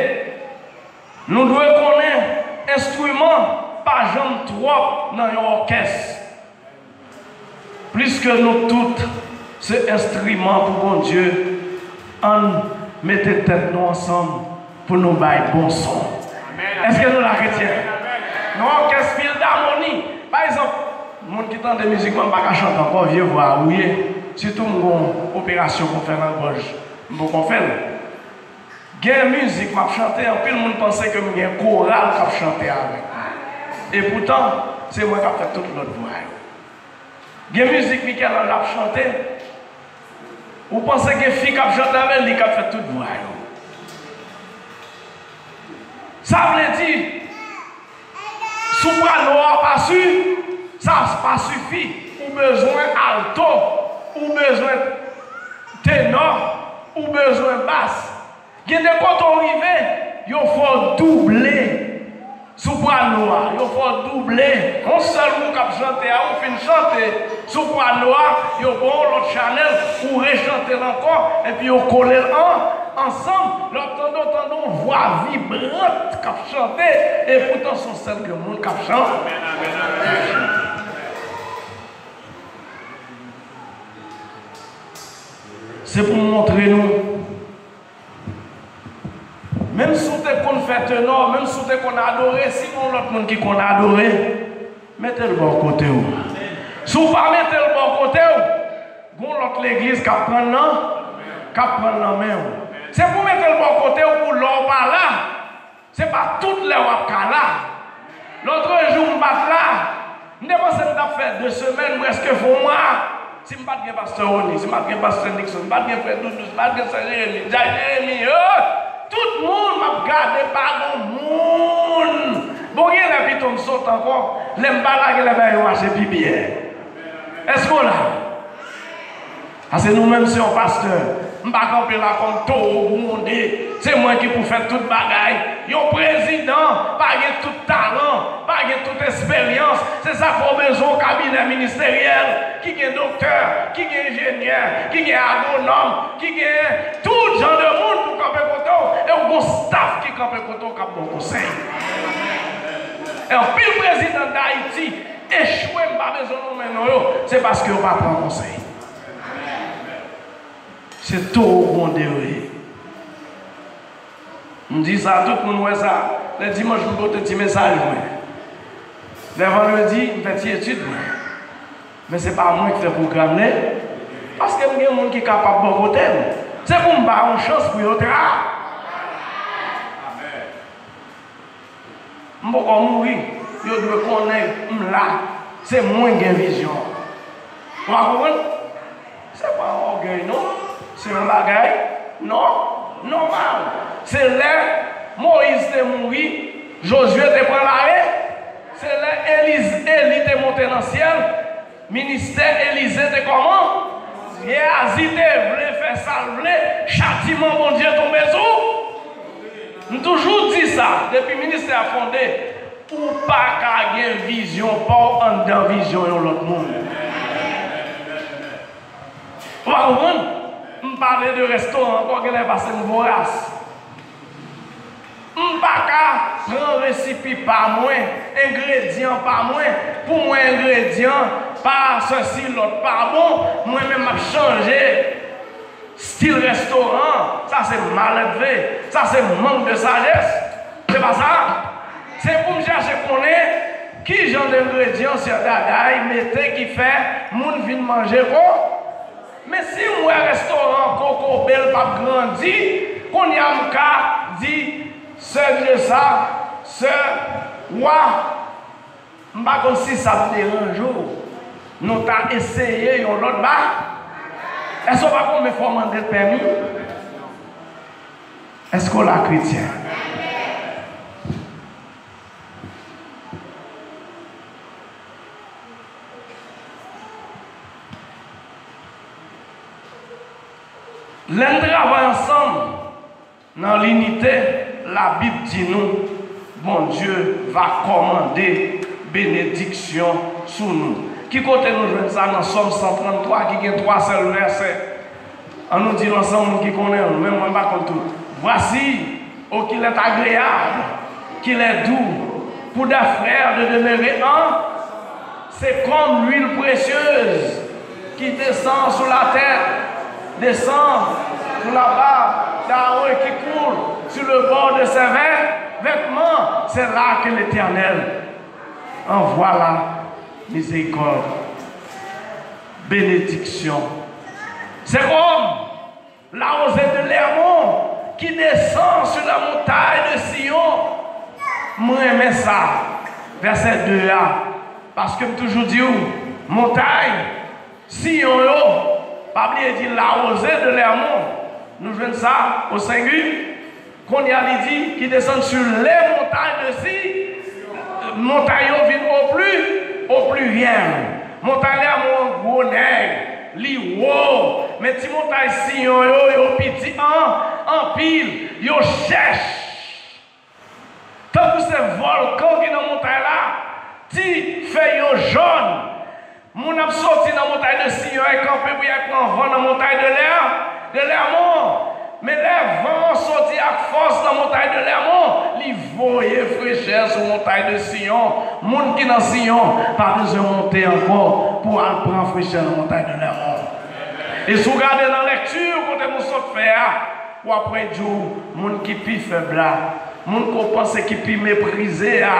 Nou dwe konnen enstriman pa janm twòp nan yon òkès. Pliske nou tout se enstriman pou Bondye, ann mete tèt nou ansanm pou nou bay bon son. Èske nou la, kretyen? Nan òkès filadmoni, pa egzanp, moun ki tande mizik mwen, m pa ka chante ankò, vye vwa a wouye. Sitou m gon operasyon pou fè nan gòj, m poko fè l. Gen mizik m ap chante, anpil moun panse ke m gen koral k ap chante avèk mwen. Epoutan, se mwen k ap fè tout lòt vwa yo. Gen mizik Michel-Ange ap chante, ou panse gen fi k ap chante avè l, li k ap fè tout vwa yo. Sa vle di, soprano a pa si, sa pa sifi. Ou bezwen alto, ou bezwen tenò, ou bezwen bas. Gen de kote w rive, yo fè w double soprano a, yo fè w double. Yon sèl moun k ap chante a, ou fin chante soprano a, yo ba w yon lòt chanèl, ou rechante l ankò, epi yo kole l an, ansanm. Lè w ap tande, w tande yon vwa vibrant k ap chante, epoutan se yon sèl grenn moun k ap chante. Se pou m montre nou. Menm si w te konn fè tenò, menm si w te konn adore, si gon lòt moun ki konn adore, mete l bò kote w. Si w pa mete l bò kote w, gon lòt legliz k ap pran nan, k ap pran nan men w. Se pou w mete l bò kote w pou lè w pa la, se pa tout lè w ap ka la. Lòtrejou, m pa t la. M te panse m t ap fè de semèn, prèske fè yon mwa. Si m pa t gen pastè Rony, si m pa t gen pastè Nixon, si m pa t gen frè Doudou, si m pa t gen sè Jeremi, Jack Jeremi, yo, tout moun m ap gade, pa gon moun. Bon, gen lè pito m sot ankò. Lè m pa la, gen lè bagay yo mache pi byen. Èske w la? Paske nou menm se yon pastè. M pa kanpe la kòm towo gwonde. Se mwen ki pou fè tout bagay. Yon prezidan pa gen tout talan, pa gen tout esperyans. Se sa k fè w bezwen yon kabinè ministeryèl ki gen doktè, ki gen enjenyè, ki gen agwonòm, ki gen tout jan de moun pou kanpe kote w. E w gon staf ki kanpe kote w k ap ba w konsèy. E anpil prezidan Dayiti echwe, m pa bezwen nonmen non yo, se paske yo pa pran konsèy. Se towo gwonde yo ye. M di sa, tout moun wè sa. Lè dimanch, m pote ti mesaj mwen. Lè vandredi, m fè ti etid mwen. Men se pa mwen ki fè pwogram, nen. Paske m gen moun ki kapab bò kote m. Se pou m ba yo yon chans pou yo tra. M poko mouri, yo dwe konnen m la. Se mwen gen vizyon. Ou pa konprann? Se pa yon ògèy non. Se yon bagay nò-, nòmal. Se lè Moyiz te mouri, Jozye te pran lare. Se lè Eliz-, Eli te monte nan syèl. Ministè Elize te kòman? Geyazi te vle fè sa l vle, chatiman Bondye tonbe sou. M toujou di sa, depi ministè a fonde, ou pa ka gen vizyon pa w anndan vizyon yon lòt moun. Ou pa konprann? M pale de restoran ankò, genlè pase m voras. M pa ka pran resipi pa mwen, engredyan pa mwen, pou mwen engredyan pa sesi lòt pa bon, mwen menm m ap chanje stil restoran an. Sa se malelve, sa se mank de sajès. Se pa sa? Se pou m chache konnen ki jan de engredyan Sè Daday mete ki fè moun vin manje kon Men si m wè restoran Kokobel p ap grandi, kounye a m ka di sè Dye sa, sè wa, M pa konn si sa ap deranje w. Nou ta eseye yon lòt ba. Èske w pa konn men fò w mande l pèmi? Èske w la, kretyen? Lè n travay ansanm nan linite, Labib di nou, Bondye va kòmande benediksyon sou nou. Ki kote nou jwenn sa? Nan Sòm san tranntwa, ki gen twa sèl vèsè. An nou di l ansanm, moun ki konnen l, menm mwen m pa konn tout. Voici, oh, qu'il est agréable, qu'il est doux pour des frères de demeurer en, c'est comme l'huile précieuse qui descend sur la tête, descend sur la barbe d'Aaron et qui coule sur le bord de ses vêt-, vêtements. C'est là que l'Éternel envoie la miséricorde, bénédiction. C'est comme la rosée de l'Hermon qui descend sur la montagne de Sion. Mwen renmen sa, vèsè de a, paske m toujou di w, montay Siyon yo, pa bliye di la rosée de l'Hermon. Nou jwenn sa o sengi. Kounye a li di, qui descend sur les montagnes de Si, montay yo vin o pli, o pliryèl. Montay Lèmon gwo nèg, li wo, men ti montay Siyon yo, yo piti an, anpil, yo chèch. Tankou se vòlkan ki nan montay la, ti fèy yo jòn. Moun ap soti nan montay de Siyon e kanpe pou y al pran van nan montay de Lè, de Lèmon. Men lè van an soti ak fòs nan montay de Lèmon, li voye frechè sou montay de Siyon. Moun ki nan Siyon pa bezwen monte ankò pou al pran frechè nan montay de Lèmon. E si w gade nan lèkti kote nou sot fè a, w ap wè di w moun ki pi fèb la, moun ke w panse ki pi meprize a,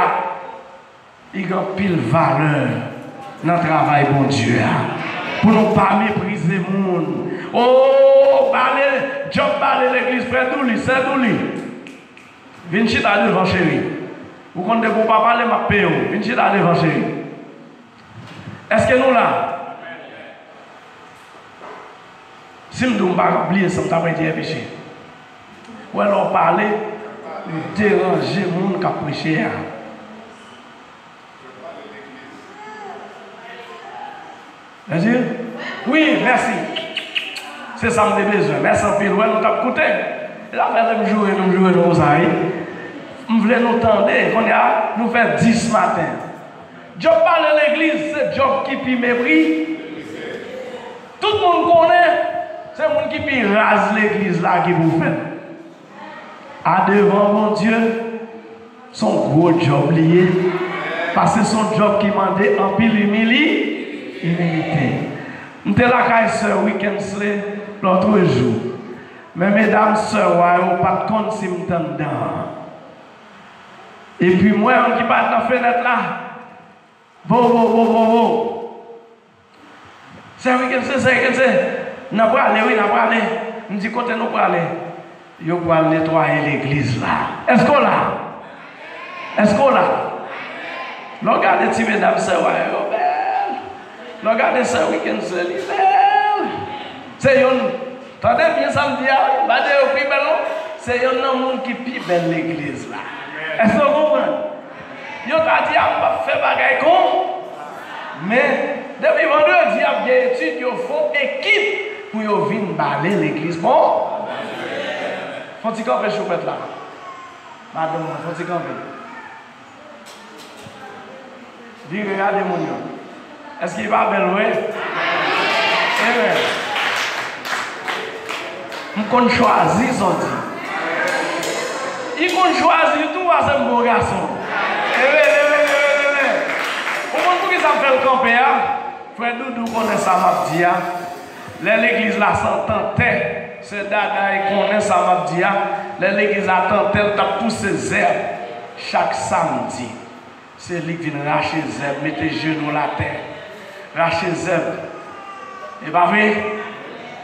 li gen anpil valè nan travay Bondye a. Pou nou pa meprize moun. O, bale, Djòb bale legliz, frè Douli, sè Douli. Vin chita devan, cheri. Ou konn depi w pa pale, m ap peye w. Vin chita devan, cheri. Èske nou la? Si m di w m pa bliye sa m t ap di, enpeche. Ou wè, lè w pale, ou deranje moun k ap preche a. Mèsi. Wi, mèsi. Se sa m te bezwen. Mèsi anpil. Wè, nou t ap koute. E sa fè lè m joure nou, m joure nou konsa, wi. M vle nou tande. Kounye a, nou fè dis maten. Djòb pale legliz, se Djòb ki pi mepri. Tout moun konnen, se moun ki pi raz legliz la ki pou fè l. Adevan Bondye, se yon gwo djòb li ye. Paske se yon djòb ki mande anpil imili-, imilite. M te lakay sè Wickensley lòtrejou. Men medam sè wa yo pa t konn si m t anndan an. Epi m wè youn ki parèt nan fenèt la. Vo, vo, vo, vo, vo. Sè Wickensley, sè Wickensley, n a prale, wi, n a prale. M di, kote nou prale? Yo pral netwaye legliz la. Èske w la? Èske w la? Lè w gade ti medam sè wa yo, yo bèl. Lè w gade sè Wickensley, li bèl. Se youn Tande byen sa m di a, wi. M pa di yo pi bèl, non. Se youn nan moun ki pi bèl legliz la. Èske w konprann? Yo ta di a m p ap fè bagay kon. Men, depi vandredi, y ap gen etid, yo fè yon ekip pou yo vin bale legliz. Bon? Fè yon ti kanpe, choupèt la. Madanm mwen, fè yon ti kanpe. Vire gade moun yo. Èske li pa bèl vre? Amen. M konn chwazi sa w di. Li konn chwazi tou, pase m bon gason. Amen, amen, amen, amen. Ou konn poukisa m fè l kanpe a? Frè Doudou konnen sa m ap di a. Lè legliz la san tantè, sè Dada konnen sa m ap di a. Lè legliz la tantè, l t ap pouse zèb chak samdi. Se li k vin rache zèb, mete jenou l atè, rache zèb. E pa vre?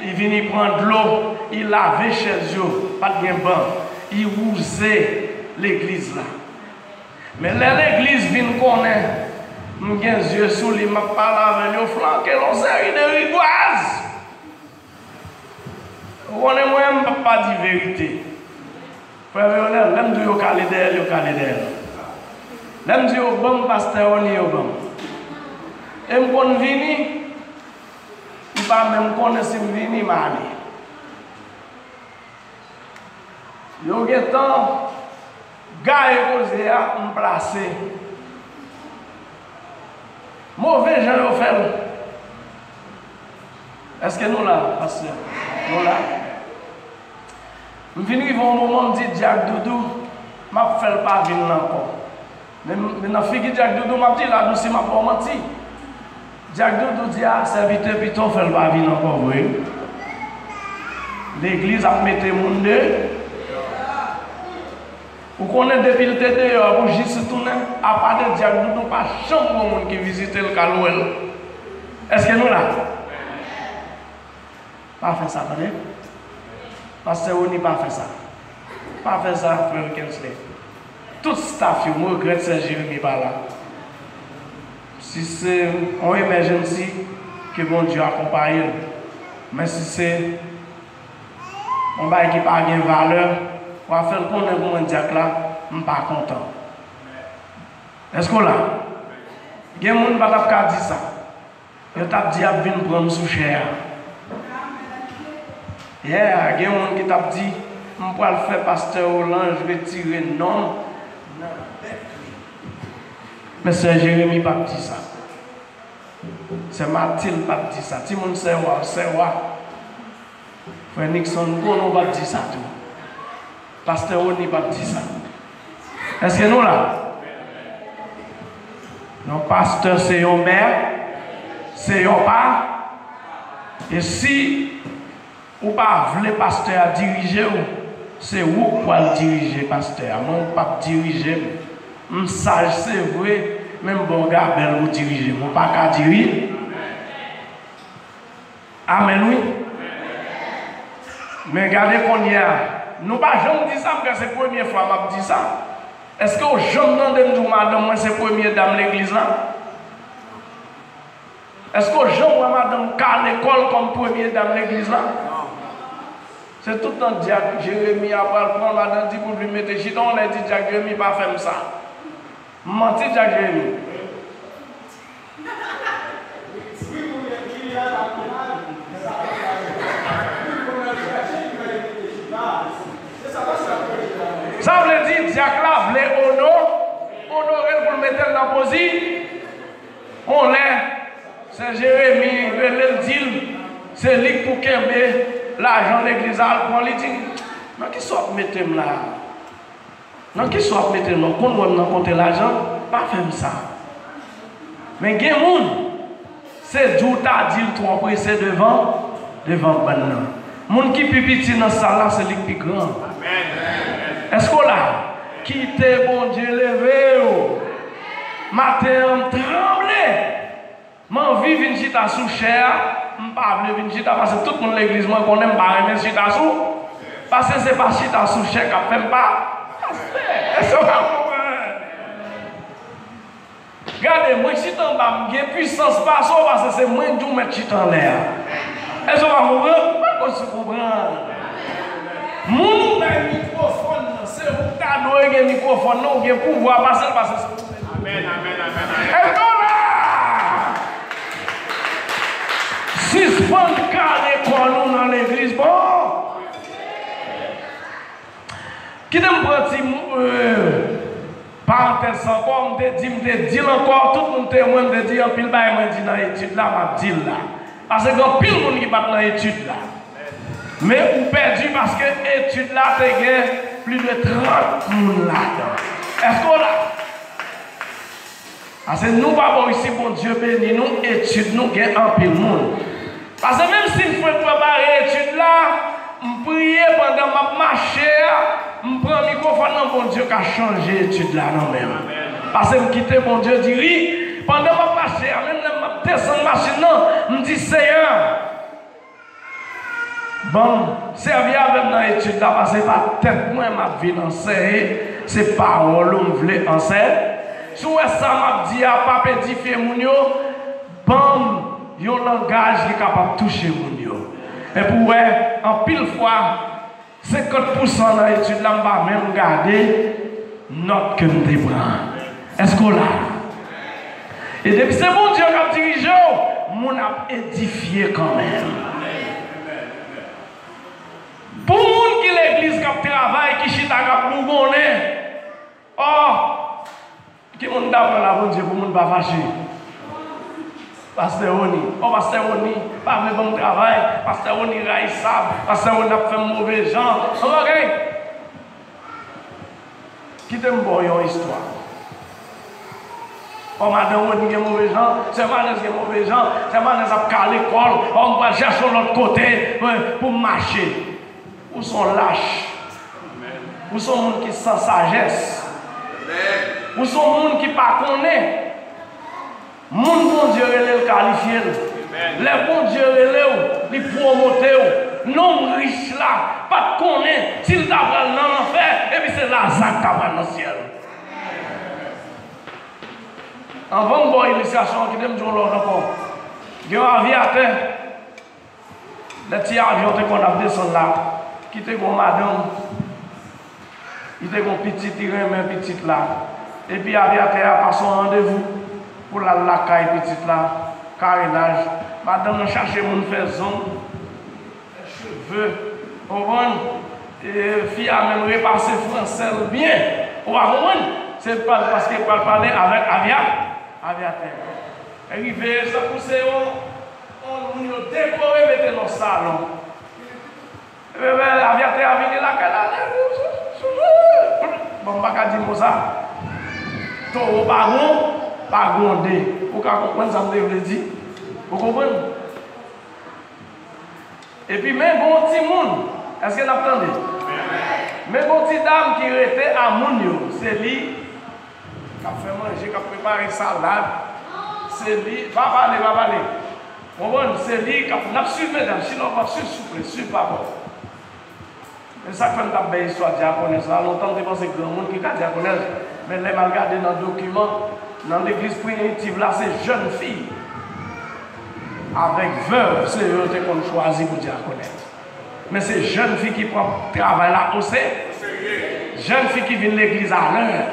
Li vin, li pran dlo, li lave chèz yo, pa t gen ban, li wouze legliz la. Men lè legliz vin konnen M gen zye sou li, m ap pale avè l, yo flanke l yon seri de rigwaz. Ou konnen mwen, m p ap pa di verite. Frè Veronèl, lè m di w yo kale dèyè l, yo kale dèyè l. Lè m di yo ban m pastè Rony, yo ban m. E m konn vini, m pa menm konnen si m vini, m ale. Yo gentan gaye koze a, m plase. Move jan yo fè l. Èske nou la, pastè? Nou la? M vin rive yon moman, m di Dyak Doudou, m ap fè l pa vin la ankò. Men, men nan figi Dyak Doudou, m ap di l, Adousi, m ap ba w manti. Dyak Doudou di, a, sèvitè, pito w fè l pa vin ankò vre. Legliz ap mete moun de. Ou konnen depi l te deyò a pou jis li tounen, apa de Dyak Doudou pa janm gen moun ki vizite l k al wè l. Èske nou la? Pa fè sa, tande. Pastè Rony, pa fè sa. Pa fè sa, frè Kensley. Tout staff yo, m regrèt sè Jeremi pa la. Si se yon emergency, ke Bondye akonpaye l. Men si se yon bagay ki pa gen valè, w a fè l konnen pou mwen, dyak la, m pa kontan. Èske w la? Gen moun pa t ap ka di sa. Yo t ap di y ap vin pran m sou chè a. Yeah, gen moun ki t ap di, m pral fè pastè Olanj retire non m nan bèt li. Men sè Jeremi p ap di sa. Sè Matilde p ap di sa. Timoun sè Wa, sè Wa. Frè Nixon, m konnen w p ap di sa tou. Pastè Rony p ap di sa. Èske nou la? Yon pastè se yon mè, se yon pa. E si ou pa vle pastè a dirije w, se ou k pral dirije pastè a. Mwen, ou p ap dirije m. M saj, se vre, men m ba w gabèl pou dirije m. Ou pa ka dirije. Amèn, wi. Men gade kounye a. Nou pa janm di sa, m kwè se premye fwa m ap di sa. Èske w janm tande m di w madanm mwen se premye dam legliz la? Èske w janm wè madanm kale kò l kòm premye dam legliz la? Se tout tan dyak Jeremi a pral pran madanm di pou l vin mete chita, yon lè di dyak Jeremi pa fè m sa. M manti dyak Jeremi. Sa vle di dyak la vle ono, onore l pou l mete l nan pozi. Yon lè, sè Jeremi rele l, di l, se li k pou kenbe lajan legliz la, al pran. Li di, nan kisa w ap mete m la a? Nan kisa w ap mete non? Konn wè m nan konte lajan? Pa fè m sa. Men gen moun, se di w ta di l twò prese devan, devan bann nan. Moun ki pi piti nan sal la, se li k pi gran. Èske w la? Kite Bondye leve w. Maten an, m tranble. M anvi vin chita sou chè a, m pa vle vin chita, paske tout moun legliz mwen konnen m pa renmen chita sou, paske se pa chita sou chè k ap fè m pa pastè. Èske w pa konprann? Gade, mwen chita anba, m gen pisans pase w, paske se mwen k di w mèt chita anlè a. Èske w pa konprann? Mwen konn si w konprann. Moun ou bay mikwofòn nan, se ou k ta dwe gen mikwofòn nan, ou gen pouvwa pase l, paske se ou menm. Amèn, amèn, amèn, amèn. Èske w la? Sispann kale kò nou nan legliz, bon. Kite m pran ti, euh, parantèz sa ankò, m te di, m te di l ankò, tout moun temwen, m te di anpil bagay mwen di nan etid la, m ap di l la. Paske gen anpil moun ki pa t nan etid la. Men ou pèdi paske etid la te gen plis de trant moun ladan. Èske w la? Paske nou pa bò isi, Bondye beni nou, etid nou gen anpil moun. Paske menm si m fenk prepare etid la, m priye pandan m ap mache a, m pran mikwofòn nan, Bondye ka chanje etid la nan men m. Paske m kite Bondye diri, pandan m ap mache a, menm lè m ap desann machin nan, m di, Seyè, ban m, sèvi avè m nan etid la, paske se pa tèt mwen m ap vin anseye, se pawòl ou m vle anseye. Si w wè sa m ap di a p ap edifye moun yo, ban m yon langaj ki kapab touche moun yo. Epi w wè, anpil fwa, senkant pousan nan etid la, m pa menm gade nòt ke m te pran. Èske w la? E depi se Bondye k ap dirije w, moun ap edifye kanmenm. Pou moun ki legliz k ap travay, ki chita k ap bougonnen, ò, ki moun ta pran la Bondye pou moun pa fache? Pastè Rony, ò, pastè Rony pa vle ban m travay, pastè Rony rayisab, pastè Rony ap fè m move jan. Yon bagay. Kite m ba w yon istwa. Ò, madanm Rony gen move jan, sè Manès gen move jan, sè Manès ap kale kò l, ò, m pral chèche yon lòt kote, eh, pou m mache. Ou se yon lach. Ou se yon moun ki san sajès. Ou se yon moun ki pa konnen. Moun Bondye rele l kalifye l. Lè Bondye rele w, li pwomote w. Nonm rich la pa t konnen si l ta pral nan lanfè, epi se Laza k ta pral nan syèl. Anvan m ba w ilistrasyon an, kite m di w yon lòt ankò. Gen yon avyatè, lè ti avyon te konn ap desann la, ki te gen yon madanm, li te gen yon pitit, li renmen pitit la. Epi avyatè a pase yon randevou pou l al lakay pitit la, karenaj. Madanm nan chache moun fè zong, fè cheve, w konprann? E fi a menm repase fransè l byen. Ou pa konprann? Se pa paske pral pale avèk avya-, avyatè. Rive, sa pouse yon, yon moun yo dekore mete nan salon. Epi, avyatè a vini lakay la. Bon, m pa ka di mo sa. Towo pa gwo, pa gwonde. Ou ka konprann sa m te vle di? Ou konprann? Epi men gon timoun, èske n ap tande? Men gon ti dam ki rete a moun yo, se li k ap fè manje, k ap prepare salad, se li, pa pale, pa pale. Konprann? Se li k ap, n ap swiv medam, sinon w p ap swiv, souple, swiv papa w. E sa k fè m t ap bay istwa dyakònès la. Lontan m te panse granmoun ki ka dyakònès, men lè m al gade nan dokiman, nan legliz primitiv la, se jèn fi avèk vèv, se yo te konn chwazi pou dyakònès. Men se jèn fi ki pran travay la o serye. Jèn fi ki vin legliz alè.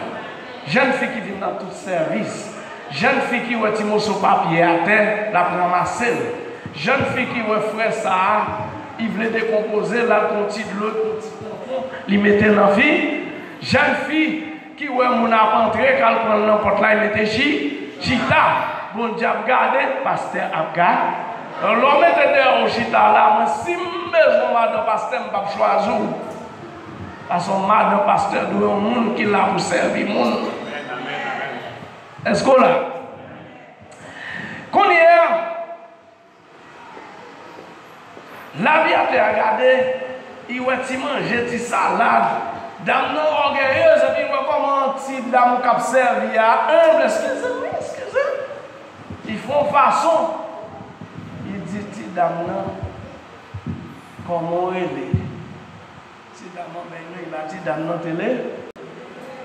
Jèn fi ki vin nan tout sèvis. Jèn fi ki wè ti moso papye atè, l ap ranmase l. Jèn fi ki wè frè sa a, li vle dekonpoze, l al pran yon ti dlo, yon ti tonton, li mete nan vi. Jèn fi ki wè moun ap antre, k al pran l nan pòt la, li mete chi, chita. Bondye ap gade, pastè ap gade. Lè w mete deyò w chita la, mwen, si m bezwen w adan pastè, m p ap chwazi w. Paske yon madan pastè dwe yon moun ki la pou sèvi moun. Èske w la? Kounye a, lè avyatè a gade, li wè ti manje, ti salad. Dam nan ògèyez, epi l wè kòman ti dam k ap sèvi a enb, eskize wi, eskize. Li fè yon fason, li di ti dam nan, kòman w rele? Ti dam nan, men nou, la ti dam nan tele,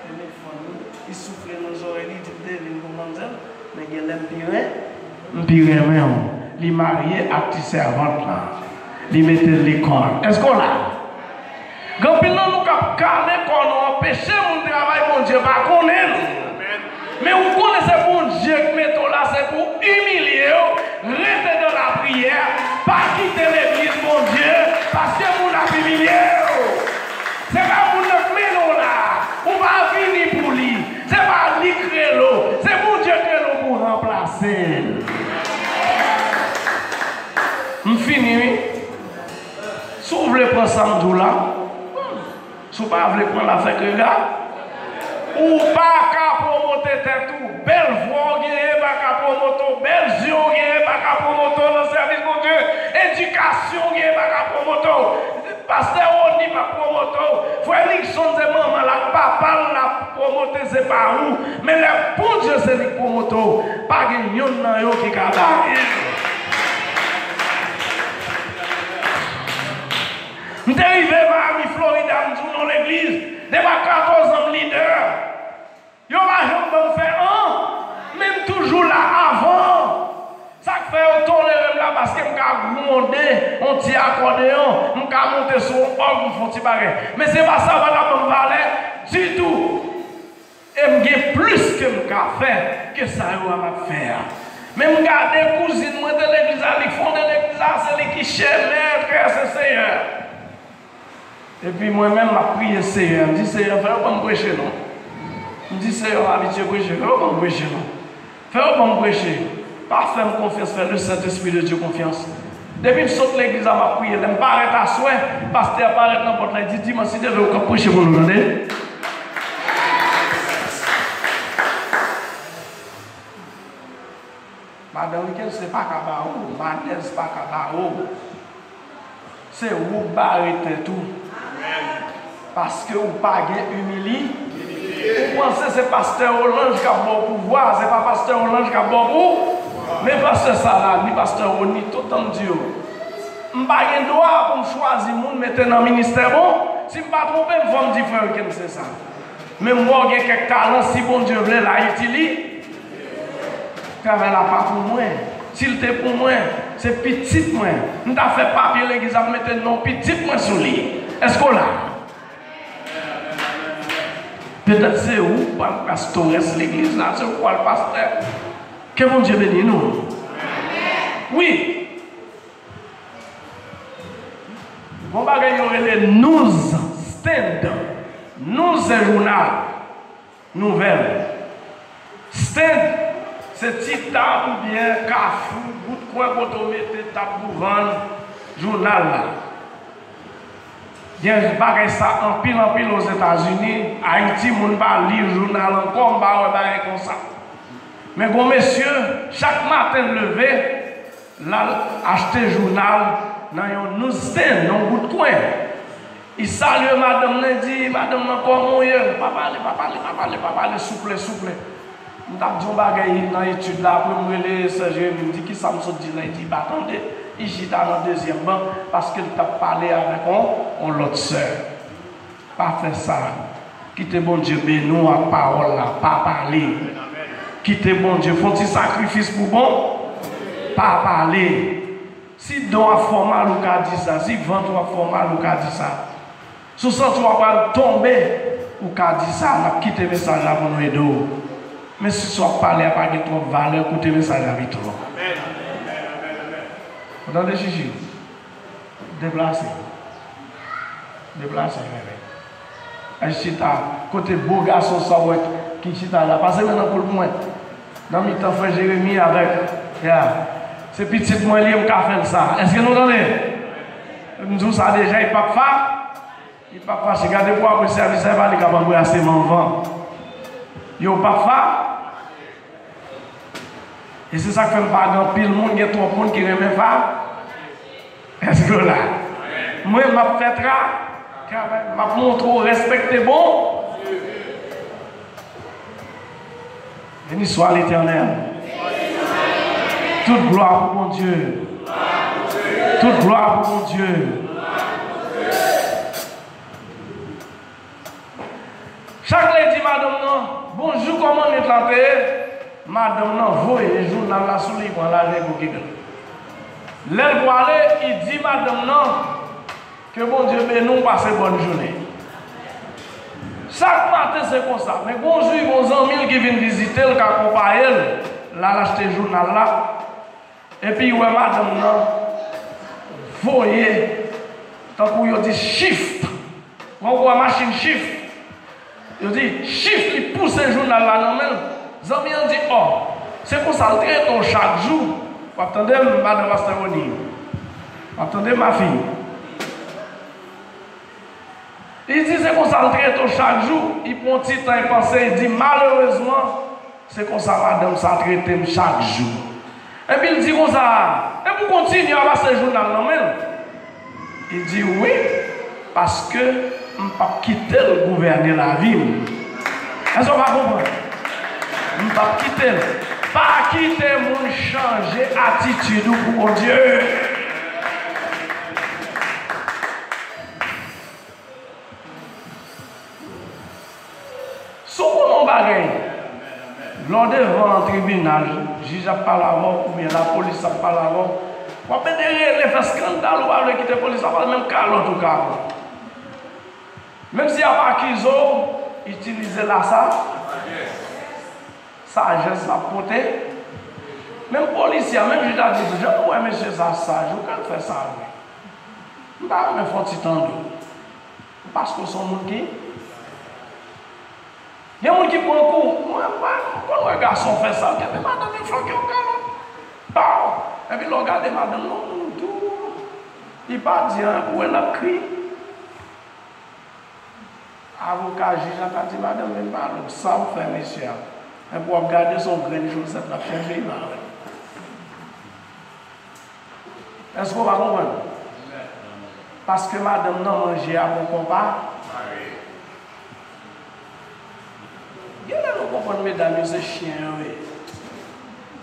telefòn li, li soufle nan zòrèy li, di m te vin pou manzèl, men genlè m pi ren, m pi renmen w. Li marye ak ti sèvant lan. Li mete l lekòl. Èske w la? Gen anpil nan nou k ap kale kò nou, anpeche moun travay, Bondye pa konnen nou. Men ou konnen se Bondye k mete w la, se pou w imilye w, rete nan lapriyè, pa kite legliz Bondye, paske moun ap imilye w. Se pa moun nan k mennen w la, ou pa vini pou li. Se pa li k rele w, se Bondye k rele w pou w ranplase l. M fini, wi. Si w vle pran sa m di w la, si w pa vle pran l, afè ke gade. Ou pa ka pwomote tèt ou. Bèl vwa w genyen pa ka pwomote w. Bèl zye w genyen pa ka pwomote w nan sèvis Bondye. Edikasyon w genyen pa ka pwomote w. Pastè Rony p ap pwomote w. Frè Nixon se manman l ak papa l l ap pwomote, se pa ou. Men lè Bondye se li k pwomote w, pa gen yonn nan yo ki ka bare w. M te rive Miami, Florida, m di w nan legliz, depi a katòz an m lidè. Yo pa janm ban m fè yon ti akòdeyon, m ka monte sou yon òg, m fè yon ti bagay. Men se pa sa pa ka ban m valè ditou. E m gen plis ke m ka fè ke sa yo a m ap fè a. Men m gade kouzin mwen te legliz la, li fonde legliz la, se li ki chè, mètrès e seyè. Epi mwen menm, m ap priye Seyè, m di, Seyè, fè yo ban m preche non. M di, Seyè, m abitye preche, fè yo ban m preche non. Fè yo ban m preche. Pa fè m konfyans, fè le Saint-Esprit de Dieu konfyans. Depi m sot legliz la, m ap priye. Lè m parèt aswè, pastè a parèt nan pòt la, li di, Dimanch, si Dye vle, ou k ap preche pou nou, tande. Madan Riquelme, se pa ka ba ou, malèz pa ka ba ou. Se ou k bare tèt ou. Paske ou pa gen imili. Ou panse se pastè Olanj k ap ba w pouvwa, se pa pastè Olanj k ap ba w pou. Men pastè Sara, ni pastè Rony, tout tan m di yo, m pa gen dwa pou m chwazi moun mete nan ministè bon. Si m pa twonpe m, fò m di frè Riquelme se sa. Men m wè w gen kèk talan, si Bondye vle, l a itili. Travay la pa pou mwen. Si l te pou mwen, se pitit mwen. M ta fè papye legliz ap mete non pitit mwen sou li. Èske w la? Petèt se ou k pral pastorès legliz la, se ou k pral pastè. Ke Bondye beni nou. Wi. Gon bagay yo rele news stand. News se jounal. Nouvèl. Stand, se ti tab oubyen kafou, bout kwen kote w mete tab pou vann jounal la. Gen bagay sa anpil, anpil Ozetazini. Ayiti, moun pa li jounal ankò, m pa wè bagay konsa. Men gon mesye, chak maten l leve, l al achte jounal nan yon news stand, yon bout kwen. Li salye madanm nan, li di, Madanm nan, kòman w ye? Pa pale, pa pale, pa pale, pa pale, souple, souple. M t ap di yon bagay nan etid la, apre m rele sè Jeremi, m di, Kisa m sot di la? Li di, Li pa tande. Li chita nan dezyèm ban, paske l t ap pale avèk yon, yon lòt sè. Pa fè sa. Kite Bondye beni w ak pawòl la. Pa pale. Kite Bondye fè yon ti sakrifis pou bon. Pa pale. Si dan w ap fè w mal, ou ka di sa. Si vant ou ap fè w mal, ou ka di sa. Si w santi w ap pral tonbe, ou ka di sa. N ap kite mesaj la pou nou ede w. Men si sa w ap pale a pa gen twòp valè, koute mesaj la pito. Ou tande, Chichi? Deplase. Deplase, bebe. Al chita kote bo gason sa w wè ki chita la. Pase men nan poul pou mwen. Nan mitan frè Jeremi avèk, ya. Se pitit mwen li ye, m ka fè l sa. Èske nou tande? M di w sa deja, li p ap fa. Li p ap fache. Gade pou apre sèvis la, e pa li k ap anbrase manvan. Yo p ap fa. E se sa k fè m pa gen anpil moun, gen twòp moun ki renmen fa. Èske w la? Mwen, m ap fè tra, travay, m ap montre w respekte bon. Beni swa Letènèl. Tout glwa pou Bondye. Tout glwa pou Bondye. Chak lè l di madanm nan, Bonjou, kòman nwit la te ye? Madanm nan voye jounal la sou li, pran lajè pou kite l. Lè l pwale, li di madanm nan, Ke Bondye beni w, pase bòn jounen. Chak maten se konsa. Men gon jou, gon zanmi l ki vin vizite l, k akonpaye l, l al achte jounal la. Epi l wè madanm nan voye, tankou yo di shift. Gon gwo machin shift. Yo di, shift, li pouse jounal la nan men l. Zanmi an di, ò, se konsa l trete w chak jou. W ap tande m, madan pastè Rony? W ap tande m, mafi? Li di, se konsa l trete w chak jou. Li pran yon ti tan, li panse, li di, malerezman, se konsa madanm sa trete m chak jou. Epi l di konsa, epi w kontinye ap achte jounal nan men l? Li di, wi, paske m p ap kite l gouvène lavi m. Èske w pa konprann? M p ap kite l. Pa kite moun chanje atitid ou pou Bondye. Si w konnen yon bagay, lè w devan tribinal, jij ap pale avè w, oubyen lapolis ap pale avè w, W ap mete rele, fè eskandal, ou pa vle kite polis la pale, menm kalòt ou ka pran. Menm si y ap akize w, itilize lasa, sajès l ap pote. Menm polisye a, menm jij la di, jan m wè mesye sa saj, ou ka fè sa vre. M ta renmen fè yon ti tande w. Paske w se yon moun ki Gen moun ki pran kou. Mwen, mwen, m konn wè gason fè sa. Kenbe madanm li, flanke yon kalòt. Paw! Epi lè w gade madanm nan, yon moun dou. Li pa di anyen pou wè l ap kriye. Avoka jij la ta di, madanm, vin pale w sa w fè mesye a. Epi w ap gade se yon grenn chosèt l ap chèche, li pa wè. Èske w pa konprann? Paske madanm nan manje a poko pa. Genlè nou konprann medam yo se chen yo ye.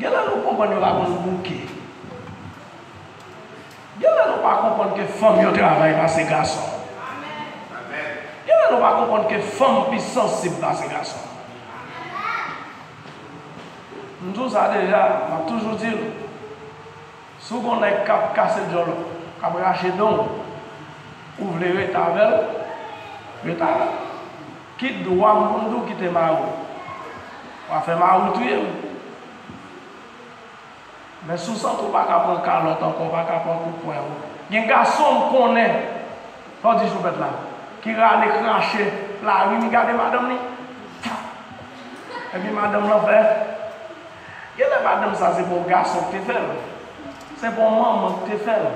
Genlè nou konprann yo pa konn bouke. Genlè nou pa konprann ke fanm yo travay pase gason. Genlè nou pa konprann ke fanm pi sansib pase gason. M di w sa deja, m ap toujou di l. Si w gen yon nèg k ap kase djòl, k ap rache dan w, ou vle rete avè l, rete avè l. Ki dwa m pou m di w kite mari w? W a fè mari w touye m. Men si w santi w pa ka pran kalòt ankò, w pa ka pran kout pwen ankò. Gen gason m konnen, sa w di choupèt la, ki rale krache lari, li gade madanm li. Epi madanm lan fè. Genlè madanm sa se pou yon gason ki te fè l. Se pou yon manman ki te fè l.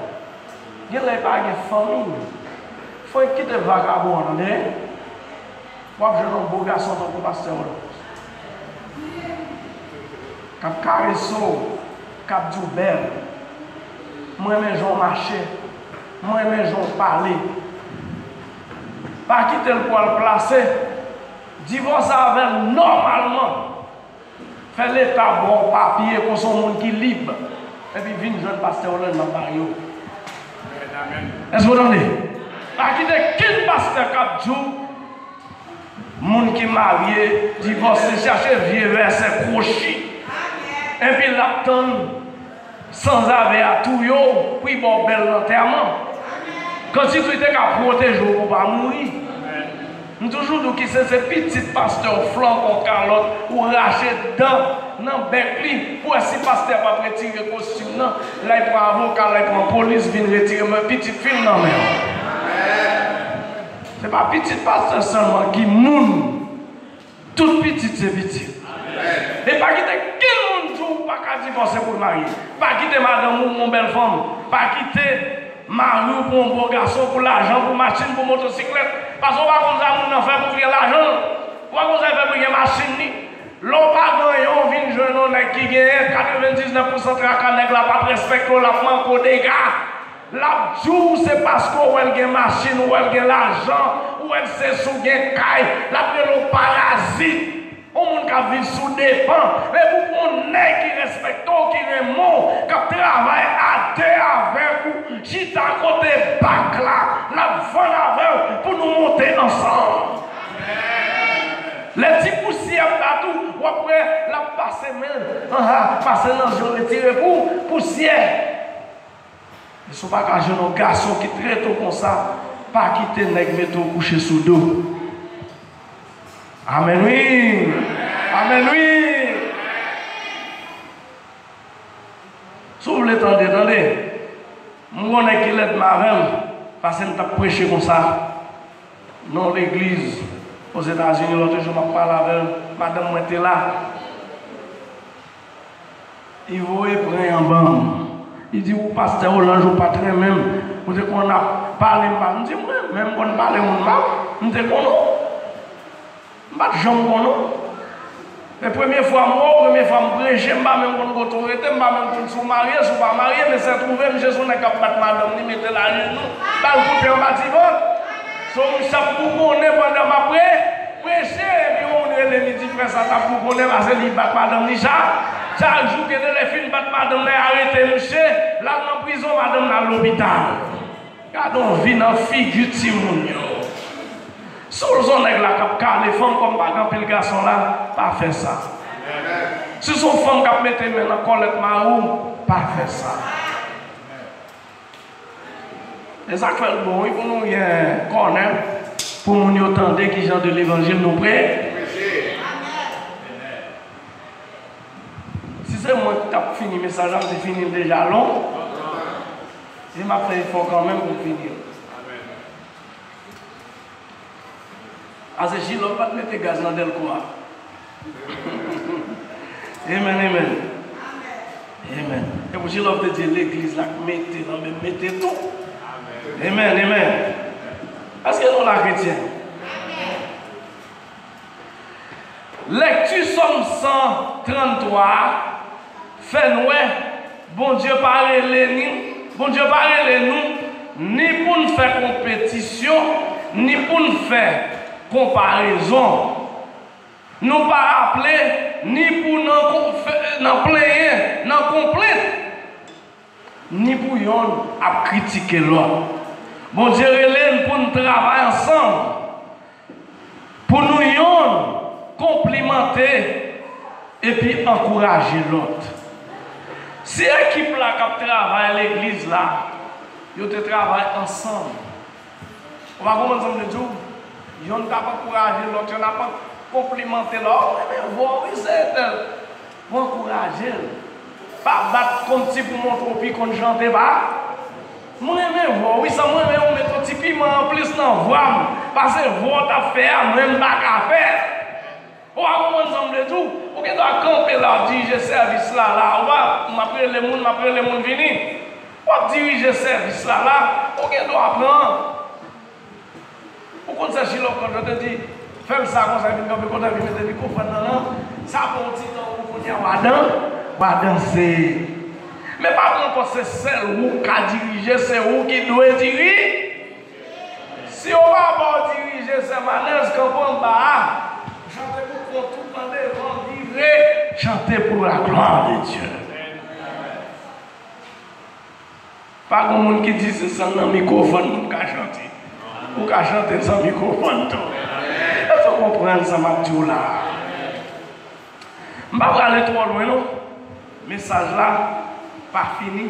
Genlè li pa gen fanmi. Fò l kite vakabon an, tande. W ap jwenn yon bo gason tankou pastè Rolando. K ap karese w, k ap di w bèl. Mwen renmen jan w mache. Mwen renmen jan w pale. Pa kite l pou al plase. Divòse avè l nòmalman. Fè Leta ba w papye konsa yon moun ki lib, epi vin jwenn pastè Rolando nan bari yo. Èske w tande? Pa kite kenn pastè k ap di w moun ki marye, divòse, chache vye vèsè kwochi, epi l ap tann sanzave a touye w pou l ba w bèl lantèman. Kanti tou te ka pwoteje w pou w pa mouri. M toujou di w ki se, se pitit pastè w flanke w kalòt, ou rache dan nan bèk li, pou wè si pastè a p ap retire kostim nan, lè l pran avoka, lè l pran polis, vin retire men pitit fi l nan men w. Se pa pitit pastè sèlman ki moun. Tout pitit se pitit. E pa kite kenn moun di w pa ka divòse pou l marye. Pa kite madanm ou, yon bèl fanm. Pa kite mari w pou yon bon gason, pou lajan, pou machin, pou motosiklèt. Paske w pa konn sa moun nan fè pou l gen lajan l. Ou pa konn sa l fè pou l gen machin li. Lè w pa gen anyen, w vin jwenn yon nèg ki genyen, katrevendiznèf pousan traka nèg la p ap respekte w, l ap manke w dega. L ap di w se paske w wè l gen machin, w wè l gen lajan, w wè l se sou gen kay, l ap rele w parazit. Yon moun k ap viv sou depan. Men pou w pran yon nèg ki respekte w, ki renmen w, k ap travay a de avèk ou, chita kote bak la, l ap vann avè w pou nou monte ansanm. Lè ti pousyè ap bat ou, w ap wè l ap pase men l, anha, pase nan je w, retire pou w pousyè. E si w pa ka jwenn yon gason ki trete w konsa, pa kite nèg mete w kouche sou do. Amèn wi! Amèn wi! Si w vle tande, tande. M konnen ki lèd m avè l, paske m t ap preche konsa nan yon legliz Ozetazini, lòt jou m ap pale avè l, madanm mwen te la. Li voye pran yon ban m. Li di, ou pastè Olanj, ou pa t renmen m. Ou te konn ap pale m mal. M di, mwen menm konn pale moun mal? M te konn ou? M pa t janm konn ou. E premye fwa m wè w, premye fwa m preche, m pa menm konn kote w rete, m pa menm konn si w marye, si w pa marye, men sètwouve, misye se yon nèg k ap bat madanm li, mete l ajenou, ba l kout pye anba ti vant. So, misye ap bougonnen pandan m ap pre-, preche, epi yon moun rele m, li di, frè sa t ap bougonnen, paske li bat madanm li chak, chak jou, gen de lè fin bat madanm nan, arete misye, l al nan prizon, madanm nan al lopital. Gade yon vi nan figi timoun yo. Si w se yon nèg la k ap kale fanm, kòm pa gen anpil gason la, pa fè sa. Si w se yon fanm k ap mete men nan kòlèt mari w, pa fè sa. E sa k fè l bon, wi, pou nou gen kònè, pou moun yo tande ki jan de levanjil nou preche. Si se mwen ki t ap fini mesaj la, m te fini l deja lon. E m ap fè efò kanmenm pou m fini l. Ase Jilòv pa t mete gaz nan dèlko a. Amen, amen. Amen. E pou Jilòv te di legliz la k mete l, anben mete tou. Amen, amen. Èske nou la, kretyen? Lekti Sòm san tranntwa a fè n wè Bondye pa rele ni, Bondye pa rele nou ni pou n fè konpetisyon, ni pou n fè konparezon. Nou pa aple ni pou nan kon-, fè, nan plenyen, nan konplent, ni pou yonn ap kritike lòt. Bondye rele n pou n travay ansanm, pou nou yonn konplimante epi ankouraje lòt. Si ekip la k ap travay legliz la, yo te travay ansanm, ou pa konprann sa m vle di w? Yonn t ap ankouraje lòt, yonn ap konplimante lòt. "Oh, mwen renmen vwa w wi, sè entèl." Mwen ankouraje l. Pa bat kòmsi pou montre w pi konn chante, pa. Mwen renmen vwa w wi, san mwen renmen w met yon ti piman anplis nan vwa m. Pase vwa w t ap fè a, mwen m pa ka fè. Ou pa konprann sa m vle di w? Ou gen dwa kanpe la, w ap dirije sèvis la la. Ou pa, m ap rele moun, m ap rele moun vini. W ap dirije sèvis la la. Ou gen dwa pran. Ou konn sa Jilòv konn chante, di, "Fè l sa konsa, vin kanpe kote, vin mete mikwofòn nan lan. Sa pran yon ti tan pou kounye a w a dan, w a danse." Men pa pran kont se sèl ou k ka dirije, se ou ki dwe diri. Si yo pa ba w dirije, sè Manèz, kanpe anba a. Chante pou kont ou, pran devan, vire. Chante pour la gloire de Dieu. Pa gen moun ki di se sèl nan mikwofòn moun ka chante. Ou ka chante san mikwofòn tou. Èske w konprann sa m ap di w la a? M pa prale twò lwen non. Mesaj la pa fini,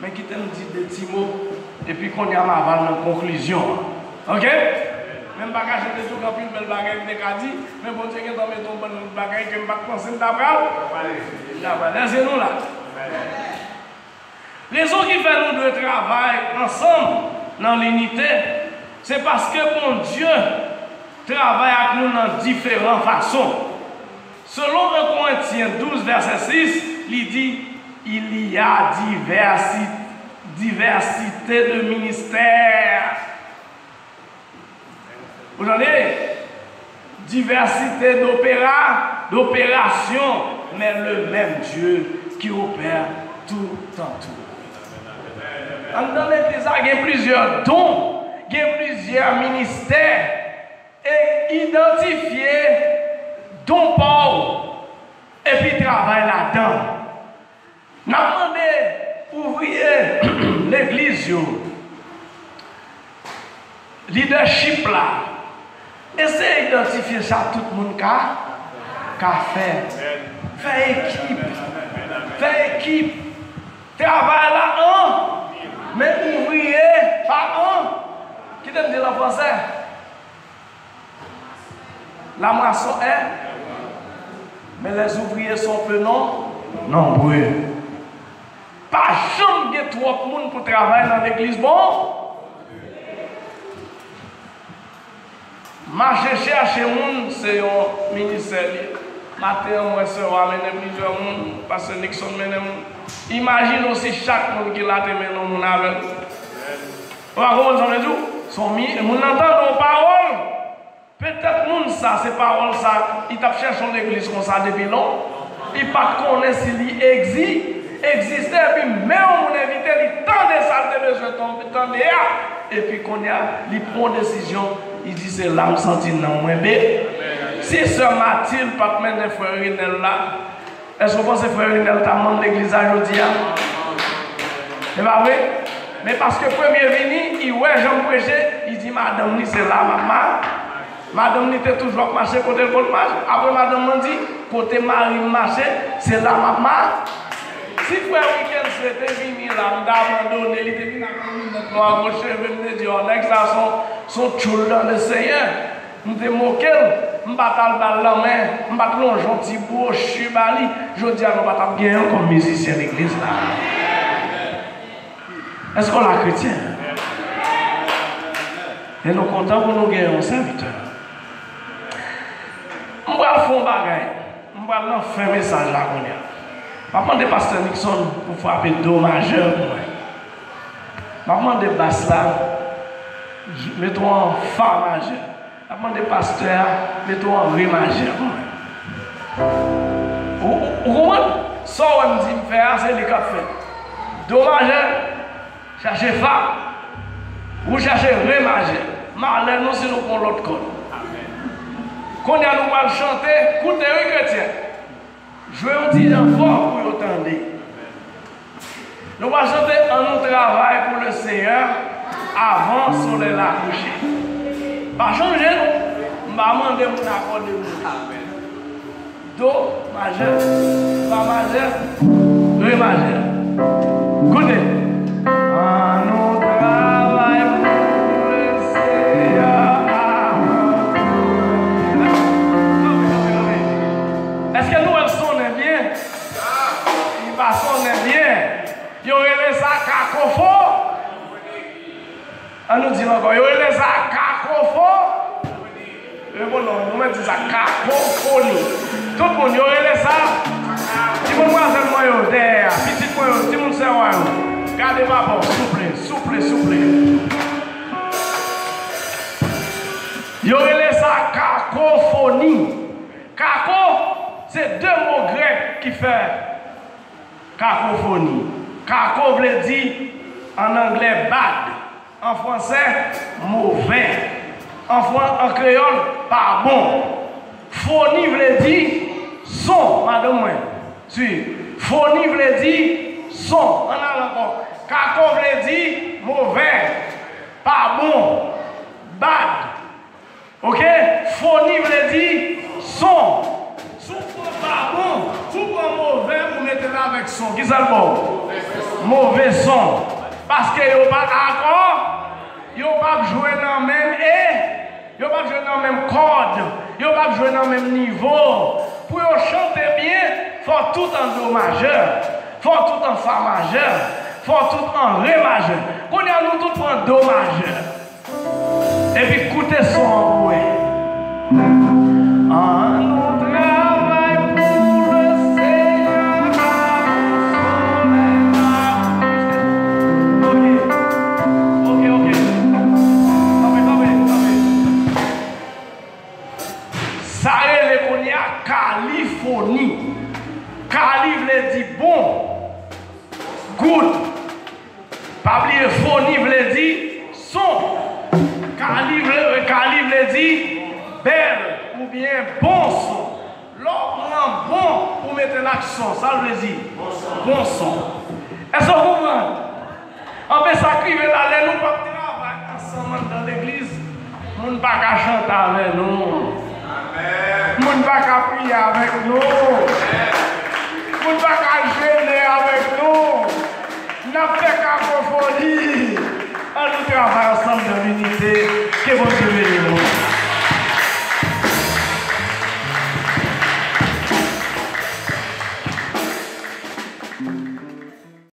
men kite m di de ti mo, epi kounye a m ava nan konklizyon an. Oke? Men m pa ka chante tout anpil bèl bagay m te ka di, men Bondye gentan mete yon bann lòt bagay ke m pa t panse m ta pral. M ta pral. Èske nou la? Rezon ki fè nou dwe travay ansanm nan linite, se paske Bondye travay ak nou nan diferan fason. Selon en Korentyen douz, vèsè sis, li di, "Il y a diversi-, diversité de ministères." Ou tande? Diversité d'opéra, d'opération, mais le même Dieu qui opère tout en tout. Anndan legliz la, gen plizyè don, gen plizyè ministè, e idantifye don pa w, epi travay ladan. N ap mande ouvriye legliz yo, lidèchip la, eseye idantifye sa tout moun ka, ka fè. Fè ekip. Fè ekip. Travay la an, men ouvriye pa an. Kite m di l an fransè. La moisson est, mais les ouvriers sont peu nom-, nombreux. Pa janm gen twòp moun pou travay nan legliz bon. Mache chèche moun, se yon ministè li. Maten an, m wè sè a mennen plizyè moun, pastè Nixon mennen moun. Imajine w si chak moun ki la te mennen yon moun avè l. Ou pa konprann sa m vle di w? Se yon mi-, moun nan tande yon pawòl. Petèt moun sa, se pawòl sa, li t ap chèche yon legliz konsa depi lon-, li pa t konnen si li egzi-, egziste, epi men yon moun envite li tande sa l te bezwen tan-, tande a, epi kounye a, li pran yon desizyon, li di, "Se la m santi nanm mwen be." Si sè Matilde pa t mennen frè Renel la, èske w panse frè Renel ta manm legliz la jodi a? Se pa vre? Men paske premye vini, li wè jan m preche, li di madanm li, "Se la m ap ma-." Madanm li te toujou ap mache kote l konn mache. Apre madanm lan di, "Kote mari m mache, se la m ap ma-." Si frè Weekend Slay te vini la, m t abandone, li te vin ak yon linèt nwa gwo cheve, m te di, "Ò, nèg sa se yon, se yon tchoul nan Lesenyè." M te moke l, m pa t al ba l lanmen, m pa t lonje yon ti bwochi ba li. Jodi a, nou pa t ap gen l kòm mizisyen legliz la. Èske w la, kretyen? E nou kontan pou nou gen yon sèvitè. M pral fè yon bagay. M pral nan fen mesaj la kounye a. M ap mande pastè Nixon pou frape do majè pou mwen. M ap mande bas la, mete w an fa majè. M ap mande pastè a, mete w an re majè pou mwen. Ou, ou, ou konprann? Sa w wè m di m fè a, se li k ap fè. Do majè, chache fa, ou chache re majè. Malè nou si nou pran lòt kòd. Kounye a nou pral chante, koute wi kretyen. Jwe yon ti jan fò pou yo tande. Nou pral chante An nou travay pou Leseyè avan solèy la kouche. Pa chanje non. M pa mande moun akòde moun. Do majè, fa majè, re majè. Koute. An nou travay pou Leseyè avan. Èske nou wè l sonnen byen? Li pa sonnen byen. Yo rele sa kakofo. An nou di l ankò. Yo rele sa kakofo. Reponn non, nou mèt di sa kakofoni. Tout moun, yo rele sa. Ti manmwazèl mwen yo dèyè a, pitit mwen yo, timoun sè mwen yo. Gade papa w, souple, souple, souple. Yo rele sa kakofoni. Kako, se de mo grèk ki fè kakofoni. Kako vle di, ann anglè, bad, an fransè, movè, an fran-, an kreyòl, pa bon. Foni vle di son, madanm mwen. Swiv. Foni vle di son. Ann al ankò. Kako vle di movè, pa bon, bad. Oke? Foni vle di son. Si w pran pa bon, si w pran movè, ou mete l avèk son. Kisa l ba w? Move son. Paske yo pa akò, yo p ap jwe nan menm e, yo p ap jwe nan menm kòd, yo p ap jwe nan menm nivo. Pou yo chante byen, fò tout an do majè, fò tout an fa majè, fò tout an re majè. Kounye a, nou tout pran do majè. Epi koute son an pou wè. An nou travay pou Lesenyè avan solèy la kouche. Oke. Oke, oke. Kanpe, kanpe, kanpe. Sa rele kounye a kalifoni. Kali vle di bon. Good. Pa bliye, foni vle di son. Kali vle, kali vle di bèl oubyen bon son. Lè w pran bon, ou mete l ak son, sa l vle di? Bon son. Èske w konprann? Anben, sa k rive la, lè nou p ap travay ansanm anndan legliz, moun pa ka chante avè nou. Moun pa ka priye avèk nou. Moun pa ka jene